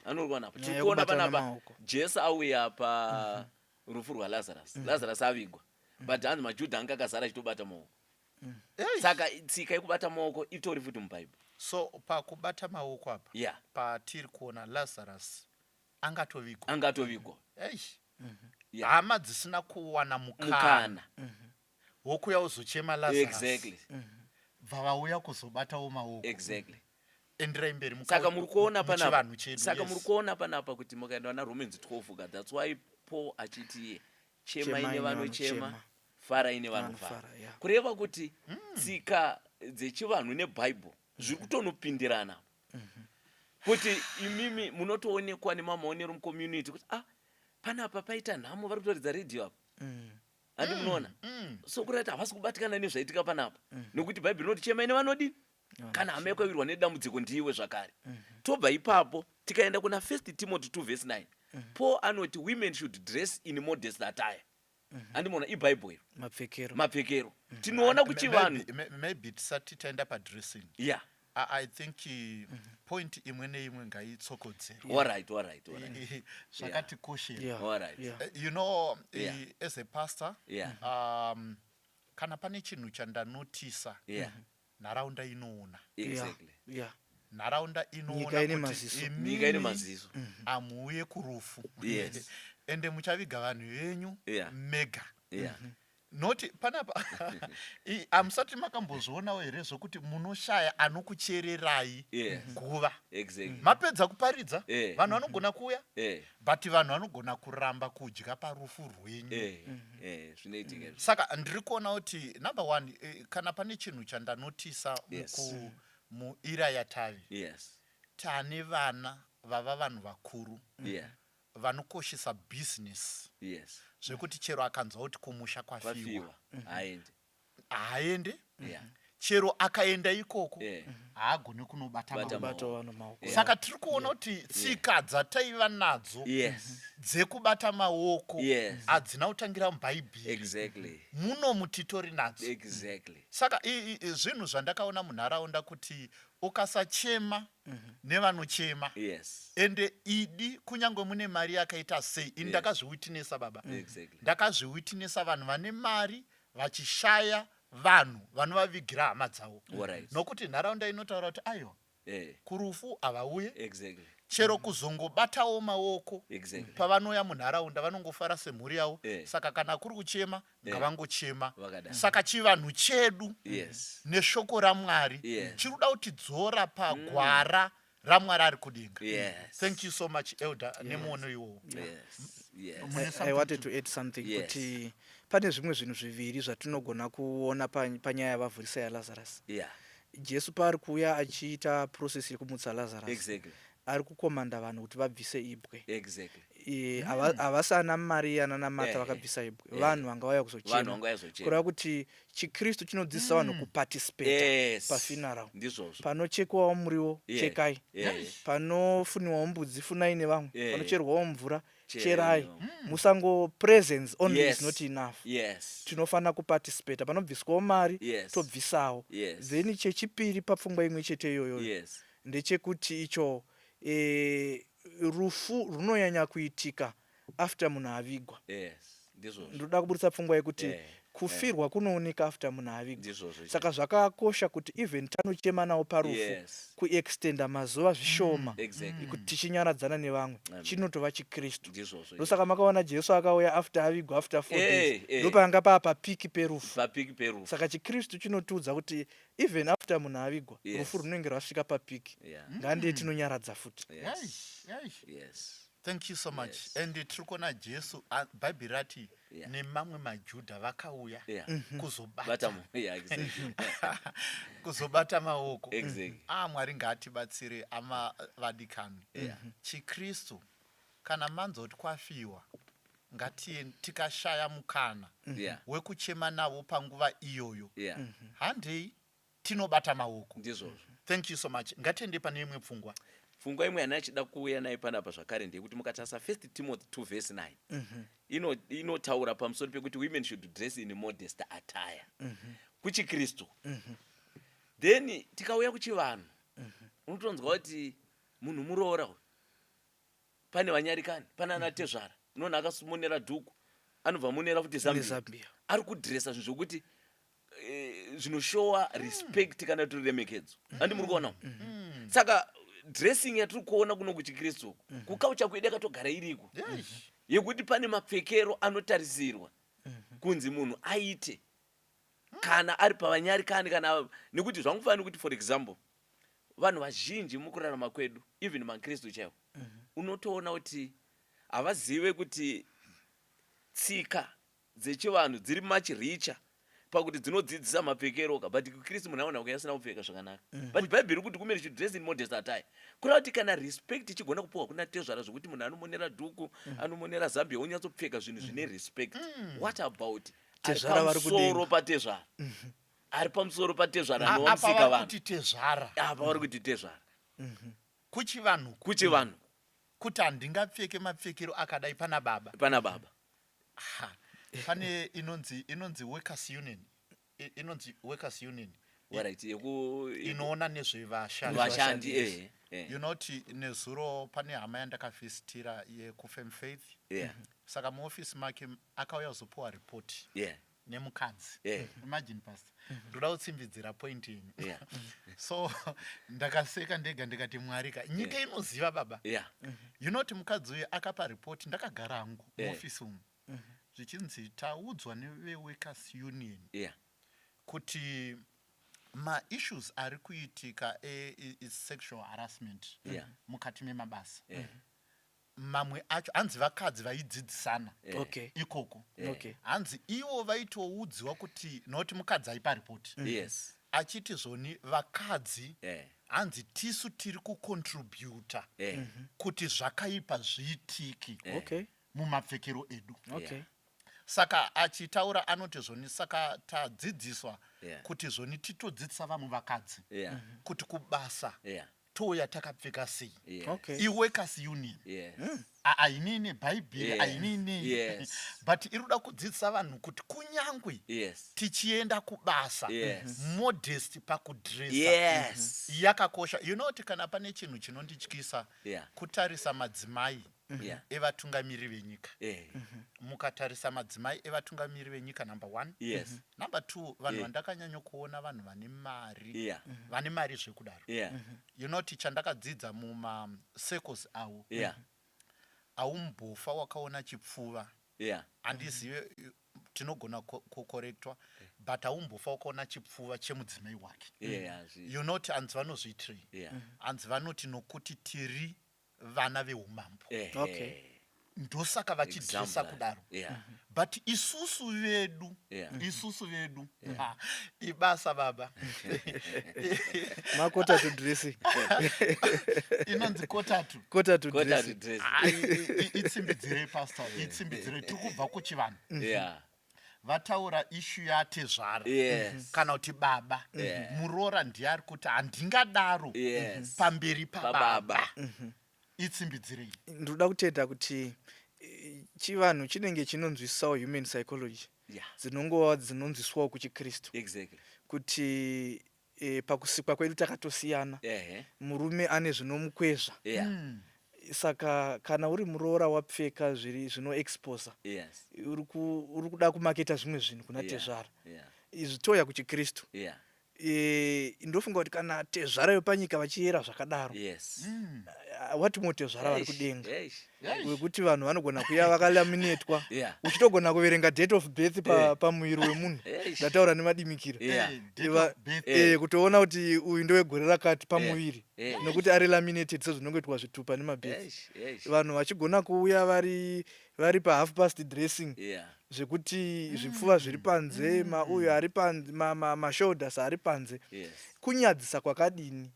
Anorwa napo. Nyaya Tiri kuona yekubatana panapa maoko. Jesu auya parufu rwaLazarus. Lazarus avigwa, but hanzi maJudha anga akazara achitobata maoko. Hey. Saka tsika yekubata maoko itori futi muBhaibheri. So pakubata maoko apa, patiri kuona Lazarus angatovigwa. Angatovigwa. Ei. Hama dzisina kuwana mukana mukana wokuya uzochema Lazarus, bva vauya kuzobatawo maoko. Enderai mberi. Saka muri kuona panapa Muchivanhu chedu. Saka muri kuona panapa kuti mukaenda na Romans 12 ka, that's why Paul achiti iye, "Chemai Chemai nevanochema, nevanochema. farai nevanofara." Vanofara, yeah. Kureva kuti tsika dzechivanhu neBhaibheri zviri kutonopindirana, kuti imimi munotoonekwa nemamaonero mucommunity kuti, "Ah, panapa paita nhamo, vari kutoridza redhiyo apa." Handi munoona? So kureva kuti havasi kubatikana nezvaitika panapa, nekuti Bhaibheri rinoti chemai nevanodini kana hama yakawirwa nedambudziko ndiwe zvakare. Tobva ipapo tikaenda kuna 1 Timothy 2 verse 9, Paul anoti women should dress in modest attire. Handimona ibhaibheri iro? Mapfekero. Mapfekero tinoona kuchivanhu. Maybe tisati taenda padressing, I think point imwe neimwe ngaitsokodzerwe. Zvakatikoshera. As a pastor, kana pane chinhu chandanotisa, nharaunda inoona. Nharaunda Nyika inoona ine kuti maziso. imimi Nyika ine maziso. Hamuuye kurufu, ende muchaviga vanhu venyu mega. Noti panapa hamusati makambozvionawo here zvokuti munoshaya anokuchererai guva? Mapedza kuparidza, vanhu vanogona kuuya, but vanhu vanogona kuramba kudya parufu rwenyu. Eh, zvinoitika izvo. Saka ndiri kuona kuti, number one, kana pane chinhu chandanotisa muira yatavi, tane vana vava vanhu vakuru vanokoshesa bhizinesi. Zvekuti chero akanzwa kuti kumusha kwafiwa, Kwafiwa, haende. Haaende. Chero akaenda ikoko, haagoni kunobata Bata maoko. maoko. Bata vanhu maoko. Saka tiri kuona kuti tsika dzataiva nadzo dzekubata maoko hadzina kutangira mubhaibheri. Muno mutitori nadzo. Saka zvinhu zvandakaona munharaunda kuti ukasachema nevanochema, ende idi kunyange mune mari yakaita sei, ini ndakazviwitnessa, baba. Ndakazviwitnessa vanhu vane mari vachishaya vanhu vanovavigira hama dzavo, nokuti nharaunda inotaura kuti aiwa, kurufu havauye. Chero kuzongobatawo maoko, pavanouya munharaunda vanongofara semhuri yavo. Saka kana kuri kuchema, ngavangochema. Vakadaro. Saka chivanhu chedu neshoko raMwari chiri kuda kutidzora pagwara raMwari ari kudenga. Thank you so much, elder, nemuono iwowo. Mune I something wanted to add something, Yes. kuti pane zvimwe zvinhu zviviri zvatinogona kuona panyaya yavavhurisa yaLazarus. Jesu paari kuuya achiita process yekumutsa Lazarus, ari kukomanda vanhu kuti vabvise ibwe. Havasi ana Mariya nana Marta vakabvisa ibwe. Vanhu vanga vauya Vanhu kuzochema. vanga vauya kuzochema. Kureva kuti chiKristu chinodzidzisa vanhu kuparticipata pafuneral. Ndizvozvo. Panochekwawo muriwo, chekai. Panofuniwawo mbudzi, funai nevamwe. Panocherwawo mvura, Cherai cherai. nevamwe. Musango presence only is not enough. Tinofanira kuparticipata. Panobviswawo mari, tobvisawo. Then chechipiri papfungwa imwe chete iyoyo ndechekuti icho rufu runonyanya kuitika after munhu avigwa. Yes, ndizvozvo. Ndoda kuburitsa pfungwa yekuti kufirwa kunooneka after munhu avigwa. Ndizvozvo. Saka zvakakosha kuti even tanochema nawo parufu, kuextenda mazuva zvishoma kuti tichinyaradzana nevamwe. Amen. Chinotova chiKristu. Ndizvozvo. Ndosaka makaona Jesu akauya after avigwa, after 4 days. Ndopanga paa papeak perufu. Papeak perufu. Saka chiKristu chinotiudza kuti even after munhu avigwa, rufu runenge rwasvika papeak. Ngandei tinonyaradza futi. Yai, yai. Thank you so much. And tiri kuona Jesu, bhaibheri rati nemamwe maJudha vakauya kuzobata Bata yeah, exactly. kuzobata maoko. Ah, Mwari ngaatibatsire, ama vadikani. ChiKristu, kana manzoti kwafiwa, ngatiye. Tikashaya mukana wekuchema navo panguva iyoyo, handei tinobata maoko. Ndizvozvo. Thank you so much. Ngatiende pane imwe pfungwa. Pfungwa imwe yana achida kuuya nayo panapa zvakare ndeyekuti mukatarisa First Timothy 2 verse 9, inotaura pamusoro pekuti women should dress in modest attire kuchiKristu. Then tikauya kuchivanhu, unotonzwa kuti munhu muroora uyu, pane vanyarikani, pane ana tezvara, unoona akasimonera dhuku, anobva monera futi zambia. Nezambia. Ari kudresa zvinhu zvokuti zvinoshowa respect kana kuti ruremekedzo, handi muri kuona? Saka dressing yatiri kuona kuno kuchiKristu uku, kuculture kwedu yakatogara iriko, yekuti pane mapfekero anotarisirwa kunzi munhu aite kana ari pavanyarikani, kana nekuti zvangufanira kuti, for example, vanhu vazhinji mukurarama kwedu, even maKristu chaiwo, unotoona kuti havazive kuti tsika dzechivanhu dziri much richer pakuti dzinodzidzisa mapfekero ka. But kuKristu munhu aona kunge asina kupfeka zvakanaka, but bhaibheri kuti women should dress in modest attire. Kureva kuti kana respect ichigona kupiwa kuna tezvara, zvokuti munhu anomonera dhuku, anomonera zambia, onyatsopfeka zvinhu zvine respect, what about ari Tezvara vari pamusoro kudenga. patezvara, ari pamusoro patezvara, anova Apa musika vari vanhu? kuti tezvara. Apa vari kuti tezvara. Kuchivanhu, Kuchivanhu. kuti handingapfeke mapfekero akadai pana baba. Pana baba. Ha, pane inonzi workers union, inonzi workers union Alright, yeku inoona nezvevashandi. Vashandi, eh. You know kuti nezuro pane hama yandakavhizitira yekuFirm Faith. Saka muofisi make akauya kuzopiwa ripoti nemukadzi. Imagine, pastor, ndoda kutsimbidzira point yenyu. So ndakaseka ndega ndikati, "Mwari ka, nyika inoziva baba." You know kuti mukadzi uyu akapa ripoti, ndakagara hangu muofisi umu, zvichinzi taudzwa neveworkers union kuti maissues ari kuitika sexual harassment mukati memabasa. Mamwe acho hanzi vakadzi vaidzidzisana ikoko. Hanzi ivo vaitoudziwa kuti, nokuti mukadzi aipa ripoti achiti zvoni vakadzi, hanzi tisu tiri kucontributa kuti zvakaipa zviitike mumapfekero edu. Saka achitaura anoti zvoni, saka tadzidziswa kuti zvoni titodzidzisa vamwe vakadzi kuti kubasa touya takapfeka sei. Iworkers union hainini Bhaibheri, hainini, but iri kuda kudzidzisa vanhu kuti kunyangwe tichienda kubasa, modest pakudresa yakakosha. You know kuti kana pane chinhu chinondityisa, kutarisa madzimai evatungamiri venyika. Mukatarisa madzimai evatungamiri venyika, number one. Number two, vanhu vandakanyanya kuona, vanhu vane mari, vane mari zvekudaro. You know kuti chandakadzidza mumacircles avo, haumbofa wakaona chipfuva. Handizive, tinogona kucorrectwa, but haumbofa wakaona chipfuva chemudzimai wake. You know kuti hanzi vanozviitirei? Hanzi vanoti nokuti tiri vana veumambo. Ndosaka vachidresa Example. kudaro. But isusu vedu, isusu vedu, ha, ibasa baba. Maquarter to dressing. Inonzi quarter to. Quarter to Quarter to dressing. dressing. Ah, itsimbidzirei pastor, itsimbidzirei. Tiri kubva kuchivanhu. Vataura issue yatezvara kana kuti baba. Muroora ndiye ari kuti handingadaro pamberi pababa. Pababa. Itsimbidzirei. Ndinoda kutenda kuti chivanhu chinenge chinonzwisisawo human psychology dzinongova dzinonzwiswawo kuchiKristu, kuti pakusikwa kwedu takatosiyana. Murume ane zvinomukwezva. Saka kana uri muroora wapfeka zviri zvinoexposa, uri kuda kumaketa zvimwe zvinhu kuna tezvara. Izvi touya kuchiKristu. Ndofunga kuti kana tezvara vepanyika vachiyera zvakadaro, what more tezvara vari kudenga, wekuti vanhu vanogona kuya vakalaminetwa, uchitogona kuverenga date of birth pamuviri wemunhu. Ndataura nemadimikira. Date of birth. Kutoona kuti uyu ndewegore rakati pamuviri, nokuti ari laminated sezvinongoitwa zvitupa nemabirth. Eish, eish. Vanhu vachigona kuuya vari pahalf past dressing, zvekuti zvipfuva zviri panze, mauyo ari panze, mashoulders ari panze. Kunyadzisa kwakadini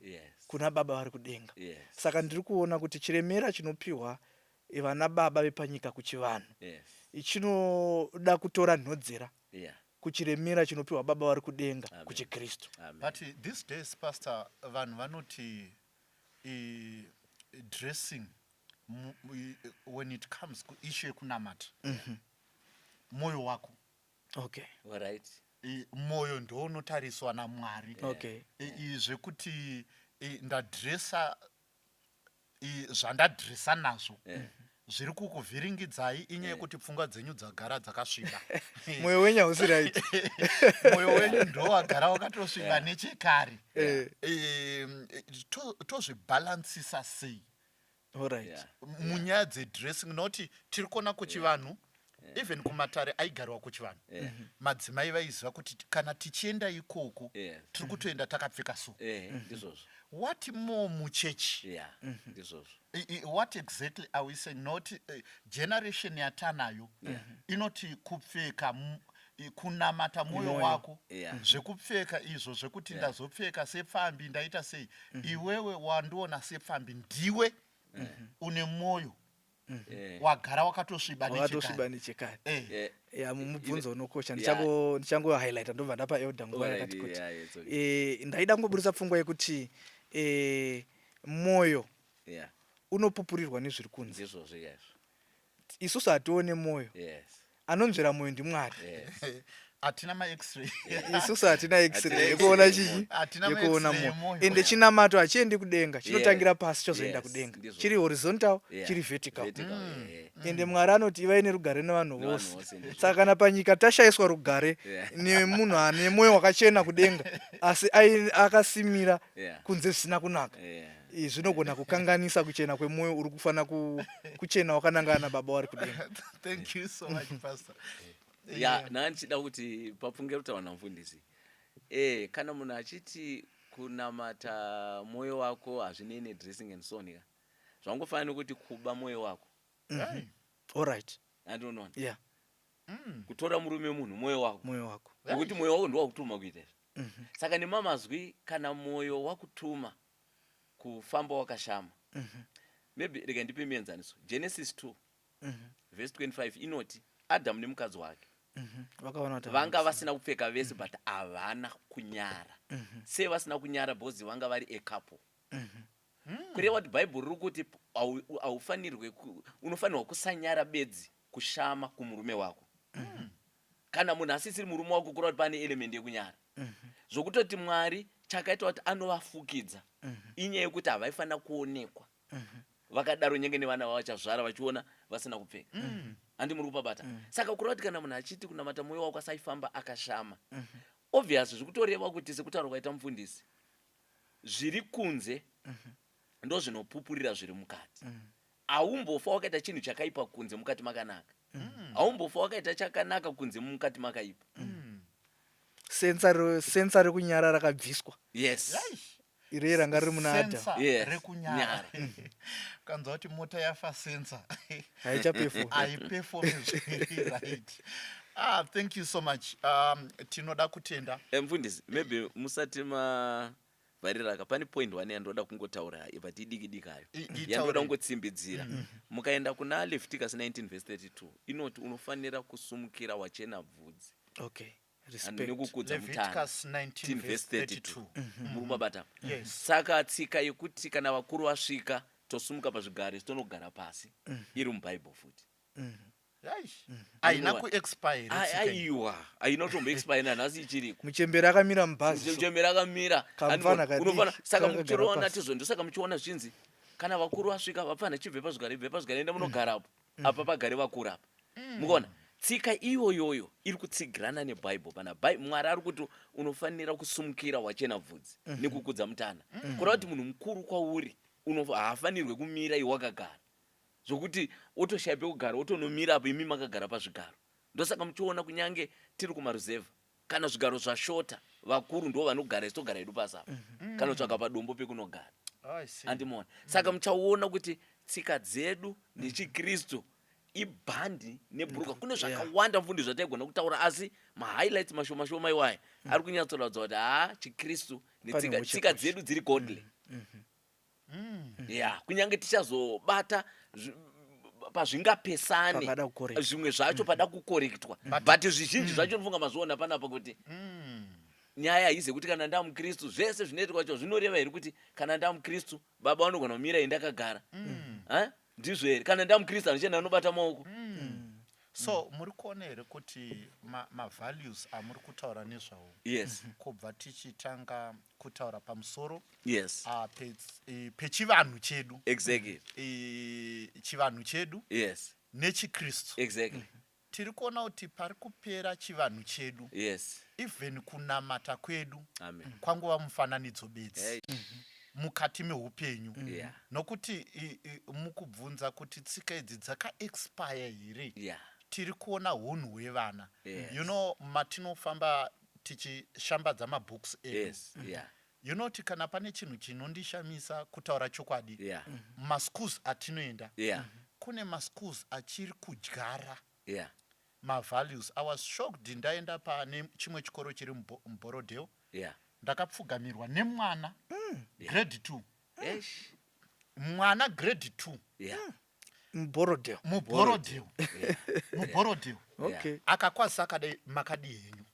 kuna baba vari kudenga? Saka ndiri kuona kuti chiremera chinopiwa vana baba vepanyika kuchivanhu chinoda kutora nhodzera kuchiremera chinopiwa baba vari kudenga Amen. kuchiKristu. Amen. But these days, pastor, vanhu vanoti dressing, when it comes kuissue yekunamata, mwoyo wako. Mwoyo ndo unotariswa naMwari. Zvekuti ndadresa, zvandadresa nazvo zviri kukuvhiringidzai, inyaya yekuti pfungwa dzenyu dzagara dzakasviba. Mwoyo wenyu hausi right. Mwoyo wenyu ndo wagara wakatosviba nechekare. Tozvibhalansisa sei munyaya dzedressing? Nokuti tiri kuona kuchivanhu, even kumatare aigarwa kuchivanhu, madzimai vaiziva kuti kana tichienda ikoko, tiri kutoenda takapfeka so. Ndizvozvo. What more muchechi? Yeah, ndizvozvo. What exactly are we saying? Not generation yatanayo inoti kupfeka kunamata mwoyo Mwoyo. wako. Zvekupfeka izvo zvekuti ndazopfeka sepfambi, ndaita sei, iwewe wandiona sepfambi ndiwe une mwoyo wagara wakatosviba Wakatosviba nechekare. Nechekare. Ya, mubvunzo unokosha. Ndichango highlighta, ndobva ndapa elder nguva yakati kuti. Yeah, it's okay. Ndaida kungoburitsa pfungwa yekuti mwoyo unopupurirwa nezviri kunze. Ndizvozvo izvo. Isusu hatione mwoyo. Anonzvera mwoyo ndiMwari. Hatina maX-ray. Isusu hatina x-ray Hatina yekuona X-ray. chii? Hatina Yekuona ma-X-ray mwoyo. emwoyo. Ende chinamato hachiendi kudenga, chinotangira pasi chozoenda kudenga. Chiri horizontal, chiri vertical. Vertical, yeah. Ende Mwari anoti ivai nerugare nevanhu Nevanhu vose. vose, ndizvo. Saka kana panyika tashayiswa rugare nemunhu ane mwoyo wakachena kudenga, asi akasimira kunze zvisina kunaka, izvi zvinogona kukanganisa kuchena kwemwoyo uri kufanira kuchena wakanangana nababa vari kudenga. Thank you so much, pastor. Ya, ndanga ndichida kuti papfunge kutaura namufundisi, kana munhu achiti kunamata mwoyo wako hazvinei nedressing and so on ka, zvangofanira nekuti kuba mwoyo wako. Hey. Andinoona kutora murume munhu mwoyo wako. Mwoyo wako. Nekuti mwoyo wako ndowakutuma kuita izvi. Saka nemamazwi, kana mwoyo wakutuma kufamba wakashama, maybe rega ndipe muenzaniso, Genesis 2 verse 25 inoti, Adamu nemukadzi wake Vakaona kuti vanga vasina kupfeka vese, but havana kunyara. Sei vasina kunyara? Because vanga vari a couple. Kureva kuti Bhaibheri riri kuti haufanirwe unofanirwa kusanyara bedzi kushama kumurume wako. Kana munhu asisiri murume wako, kureva kuti pane element yekunyara, zvokutoti Mwari chakaita kuti anovafukidza inyaya yekuti havaifanira kuonekwa vakadaro, nyenge nevana vavachazvara vachiona vasina kupfeka. Handi muri kupabata? Saka kureva kuti kana munhu achiti kunamata mwoyo wako asaifamba akashama, obvious zvikutoreva kuti, sekutaura kwaita mufundisi, zviri kunze ndo zvinopupurira zviri mukati. Haumbofa wakaita chinhu chakaipa kunze mukati makanaka. Haumbofa wakaita chakanaka kunze mukati makaipa. Sensor rekunyara rakabviswa. Yes. Iri ranga riri muna Adam. Sensor rekunyara. Nyara. Ukanzwa kuti mota yafa sensor, Haichaperform. Haiperform zviri right. Ah, thank you so much. Tinoda kutenda. Mufundisi, maybe musati mavhariraka, pane point one yandoda kungotaura, but idiki dikayo, Itaure. yandoda kungotsimbidzira. Mukaenda kuna Leviticus 19 verse 32, inoti unofanira kusumukira wachena bvudzi and Respect. nekukudza mutana. Leviticus 19 verse verse 32. 32. Muri kumabata? Yes. Saka tsika yekuti kana vakuru vasvika tosumuka pazvigaro, isi tonogara pasi, iri mubhaibheri futi. Aish. Haina Inova- kuexpire tsika iyi. Aiwa, haina kutomboexpire, nanhasi ichiriko. Muchemberi akamira mubhazi so. Muchemberi akamira. Kamufana kadiki, Saka kakagara muchiona pasi. tizvo, ndosaka muchiona zvichinzi kana vakuru vasvika, vapfana chibve pazvigaro, ibve pazvigaro, enda munogarapo apa, pagare vakuru apa. Mukaona tsika iyoyoyo iri kutsigirana nebhaibheri. Pana Mwari ari kuti unofanira kusumukira wachena bvudzi nekukudza mutana, kureva kuti munhu mukuru kwauri haafanirwe kumira iwe wakagara, zvokuti otoshaya pekugara, otonomira apo imi makagara pazvigaro. Ndosaka muchiona kunyange tiri kumaruzevha, kana zvigaro zvashota, vakuru ndo vanogara, isi togara hedu pasi apa, kana kutsvaga padombo pekunogara. I see. Andimuona? Saka muchaona kuti tsika dzedu nechikristu ibhandi nebhuruka. Kune zvakawanda, mfundi, zvataigona kutaura, asi mahighlights mashoma shoma iwaya ari kunyatsoratidza kuti haa, chikristu Pane netsika, tsika huchekoche. dzedu dziri godly. Ya, kunyange tichazobata pazvingapesane Pangada kucorrectwa. zvimwe zvacho pada kucorrectwa, but zvizhinji zvacho nofunga mazviona panapa kuti nyaya haizi yekuti kana ndamukristu zvese zvinoitwa kwacho zvinoreva here kuti kana ndamukristu baba vanogona kumira indakagara? Ha? Ndizvo here? Kana ndamukristu handichenda anobata maoko? So muri kuona here kuti mavalues amuri kutaura nezvawo, kubva tichitanga kutaura pamusoro pechivanhu chedu, chivanhu chedu nechikristu, tiri kuona kuti pari kupera chivanhu chedu, even kunamata kwedu Amen. kwangova mufananidzo bedzi Hey. mukati meupenyu, nokuti mukubvunza kuti tsika idzi dzakaexpire here, tiri kuona unhu hwevana. Matinofamba tichishambadza mabooks edu, kuti kana pane chinhu chinondishamisa, kutaura chokwadi, maschools atinoenda, kune maschools achiri kudyara mavalues. I was shocked ndaenda pane chimwe chikoro chiri muBorrowdale. Ndakapfugamirwa nemwana grade 2. Eish. Mwana grade 2. MuBorrowdale? MuBorrowdale, muBorrowdale. Akakwazisa akadai, "Makadii henyu?"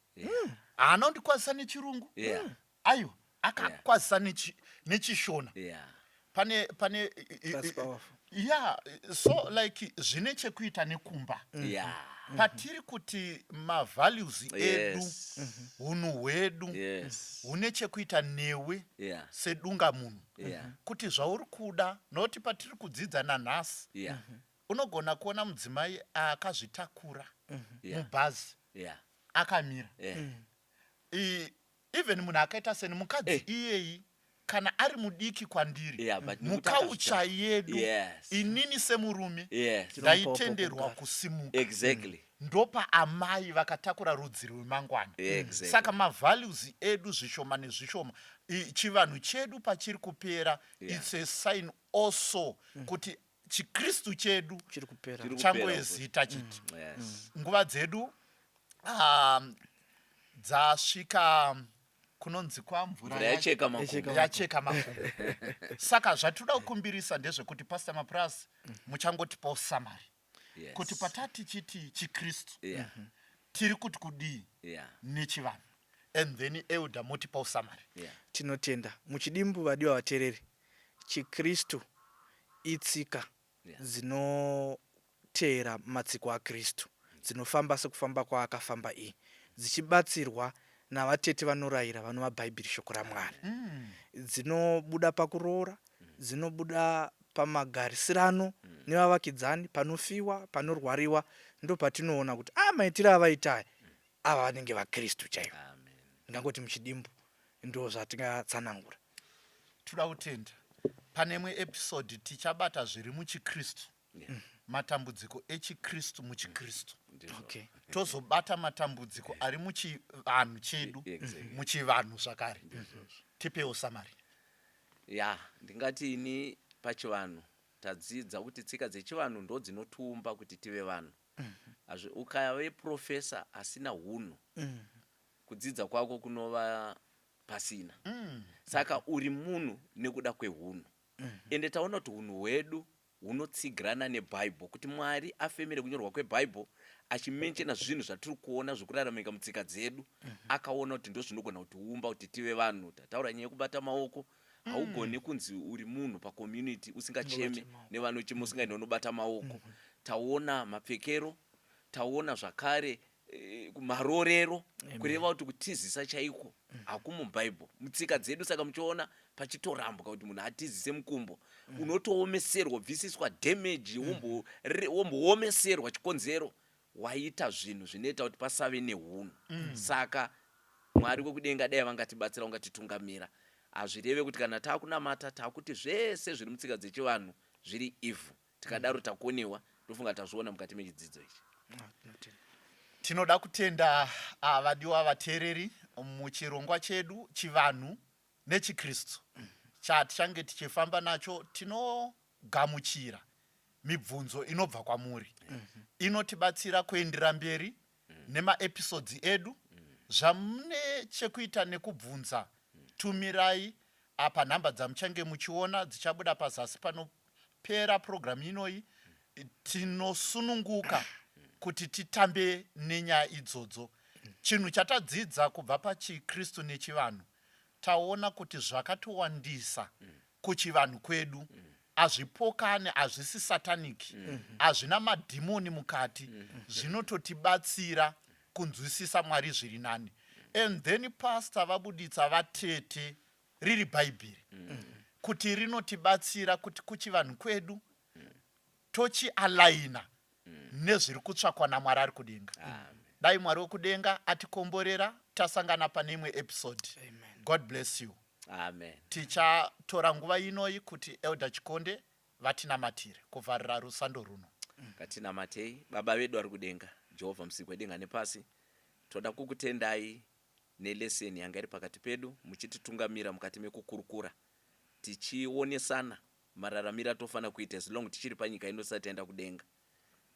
Haana kundikwazisa nechirungu. Aiwa, akakwazisa nechishona. Pane That's powerful. Yeah, so like zvine chekuita nekumba. Patiri kuti mavalues edu, unhu hwedu hune chekuita newe sedunga munhu, kuti zvauri kuda, nokuti patiri kudzidza nanhasi, unogona kuona mudzimai akazvitakura mubhazi akamira. Even munhu akaita seni, mukadzi iyeyi, kana ari mudiki kwandiri, Yeah, but nekuti muculture yedu, inini semurume ndaitenderwa Pokugara. kusimuka ndopa amai vakatakura rudzi rwemangwana. Saka mavalues edu zvishoma nezvishoma, chivanhu chedu pachiri kupera, it's a sign also kuti chikristu chedu Chiri kupera. Chiri kupera. changoezita chete. Nguva dzedu dzasvika kunonzi kwamvura Mvura yacheka makumbo. Yacheka. Yacheka makumbo. Saka zvatinoda kukumbirisa ndezvekuti, Pastor Mapras, muchangotipawo summary. Kuti patatichiti chiKristu, tiri kuti kudii nechivanhu? And then elder motipawo summary. Tinotenda. Muchidimbu, vadiwa vateereri, chiKristu itsika dzinoteera matsiko aKristu, dzinofamba sekufamba kwaakafamba iyi, dzichibatsirwa navatete vanorayira vanova Bhaibheri, shoko raMwari. Dzinobuda pakuroora, dzinobuda pamagarisirano nevavakidzani, panofiwa, panorwariwa, ndo patinoona kuti a maitiro avaita aya, ava vanenge vaKristu chaivo. Amen. Ndingangoti muchidimbu ndo zvatingatsanangura. Toda kutenda. Pane imwe episode tichabata zviri muchiKristu, matambudziko echiKristu muchiKristu. Ndizvo. Tozobata matambudziko ari muchivanhu chedu, muchivanhu zvakare. Tipewo summary. Ya, ndingati ini pachivanhu tadzidza kuti tsika dzechivanhu ndo dzinotiumba kuti tive vanhu. Hazvi ukave professor asina hunhu, kudzidza kwako kunova pasina. Saka uri munhu nekuda kwehunhu. Ende taona kuti hunhu hwedu hunotsigirana neBhaibheri, kuti Mwari afemere kunyorwa kweBhaibheri achimentiona zvinhu zvatiri kuona zvekuraramika mutsika dzedu. Akaona kuti ndo zvinogona kutiumba kuti tive vanhu. Tataura nyaya yekubata maoko. Haugoni kunzi uri munhu pacommunity usingacheme Unobata maoko. nevanochema, usingaendi unobata maoko. Taona mapfekero, taona zvakare marorero, kureva kuti kutizisa chaiko hakumubhaibheri, mutsika dzedu. Saka muchiona pachitorambwa kuti munhu atizise mukumbo, unotoomeserwa, bvisiswa damage, womboomeserwa chikonzero waita zvinhu zvinoita kuti pasave neunhu. Saka Mwari wekudenga dai vangatibatsira, ungatitungamira. Hazvireve kuti kana taakunamata taakuti zvese zviri mutsika dzechivanhu zviri evil. Tikadaro takonewa. Ndofunga tazviona mukati mechidzidzo ichi. Ah, tinotenda. Tinoda kutenda vadiwa vateereri muchirongwa chedu chivanhu nechiKristu chatichange tichifamba nacho. Tinogamuchira mibvunzo inobva kwamuri, inotibatsira kuendera mberi nemaepisodes edu. Zvamune chekuita nekubvunza, tumirai apa nhamba dzamuchange muchiona dzichabuda pazasi panopera purogiramu inoyi. Tinosununguka kuti titambe nenyaya idzodzo. Chinhu chatadzidza kubva pachiKristu nechivanhu, taona kuti zvakatowandisa kuchivanhu kwedu hazvipokani, hazvisi satanic, hazvina madhimoni mukati, zvinototibatsira kunzwisisa Mwari zviri nani. And then pastor vabuditsa vatete riri Bhaibheri kuti rinotibatsira kuti kuchivanhu kwedu tochialaina nezviri kutsvakwa naMwari ari kudenga. Dai Mwari wekudenga atikomborera. Tasangana pane imwe episode. Amen. God bless you. Amen. Tichatora nguva inoyi kuti Elder Chikonde vatinamatire kuvharira rusando runo. Ngatinamatei. Baba vedu ari kudenga, Jehovha musiki wedenga nepasi, toda kukutendai nelesson yanga iri pakati pedu, muchititungamira mukati mekukurukura, tichionesana mararamiro atofanira kuita as long tichiri panyika ino tisati taenda kudenga.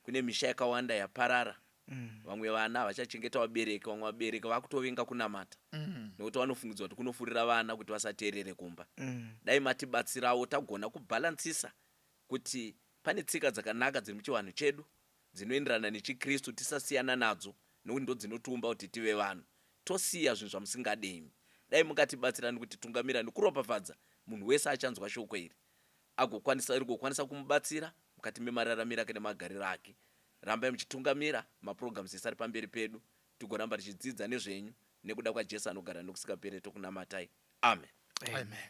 Kune misha yakawanda yaparara. Vamwe vana havachachengeta vabereki, vamwe vabereki vakutovenga kunamata nekuti vanofungidzwa kuti kunofurira vana kuti vasateerere kumba. Dai matibatsirawo tagona kubhalansisa kuti pane tsika dzakanaka dziri muchivanhu chedu dzinoenderana nechiKristu, tisasiyana nadzo nekuti ndo dzinotiumba kuti tive vanhu, tosiya zvinhu zvamusingademi. Dai mukatibatsira nekutitungamira nekuropafadza munhu wese achanzwa shoko iri, agokwanisa rigokwanisa kumubatsira mukati memararamiro ake nemagariro ake. Rambai muchitungamira maprograms ese ari pamberi pedu, tigoramba tichidzidza nezvenyu. Nekuda kwaJesu anogara nokusingaperi tokunamatai. Amen. Amen.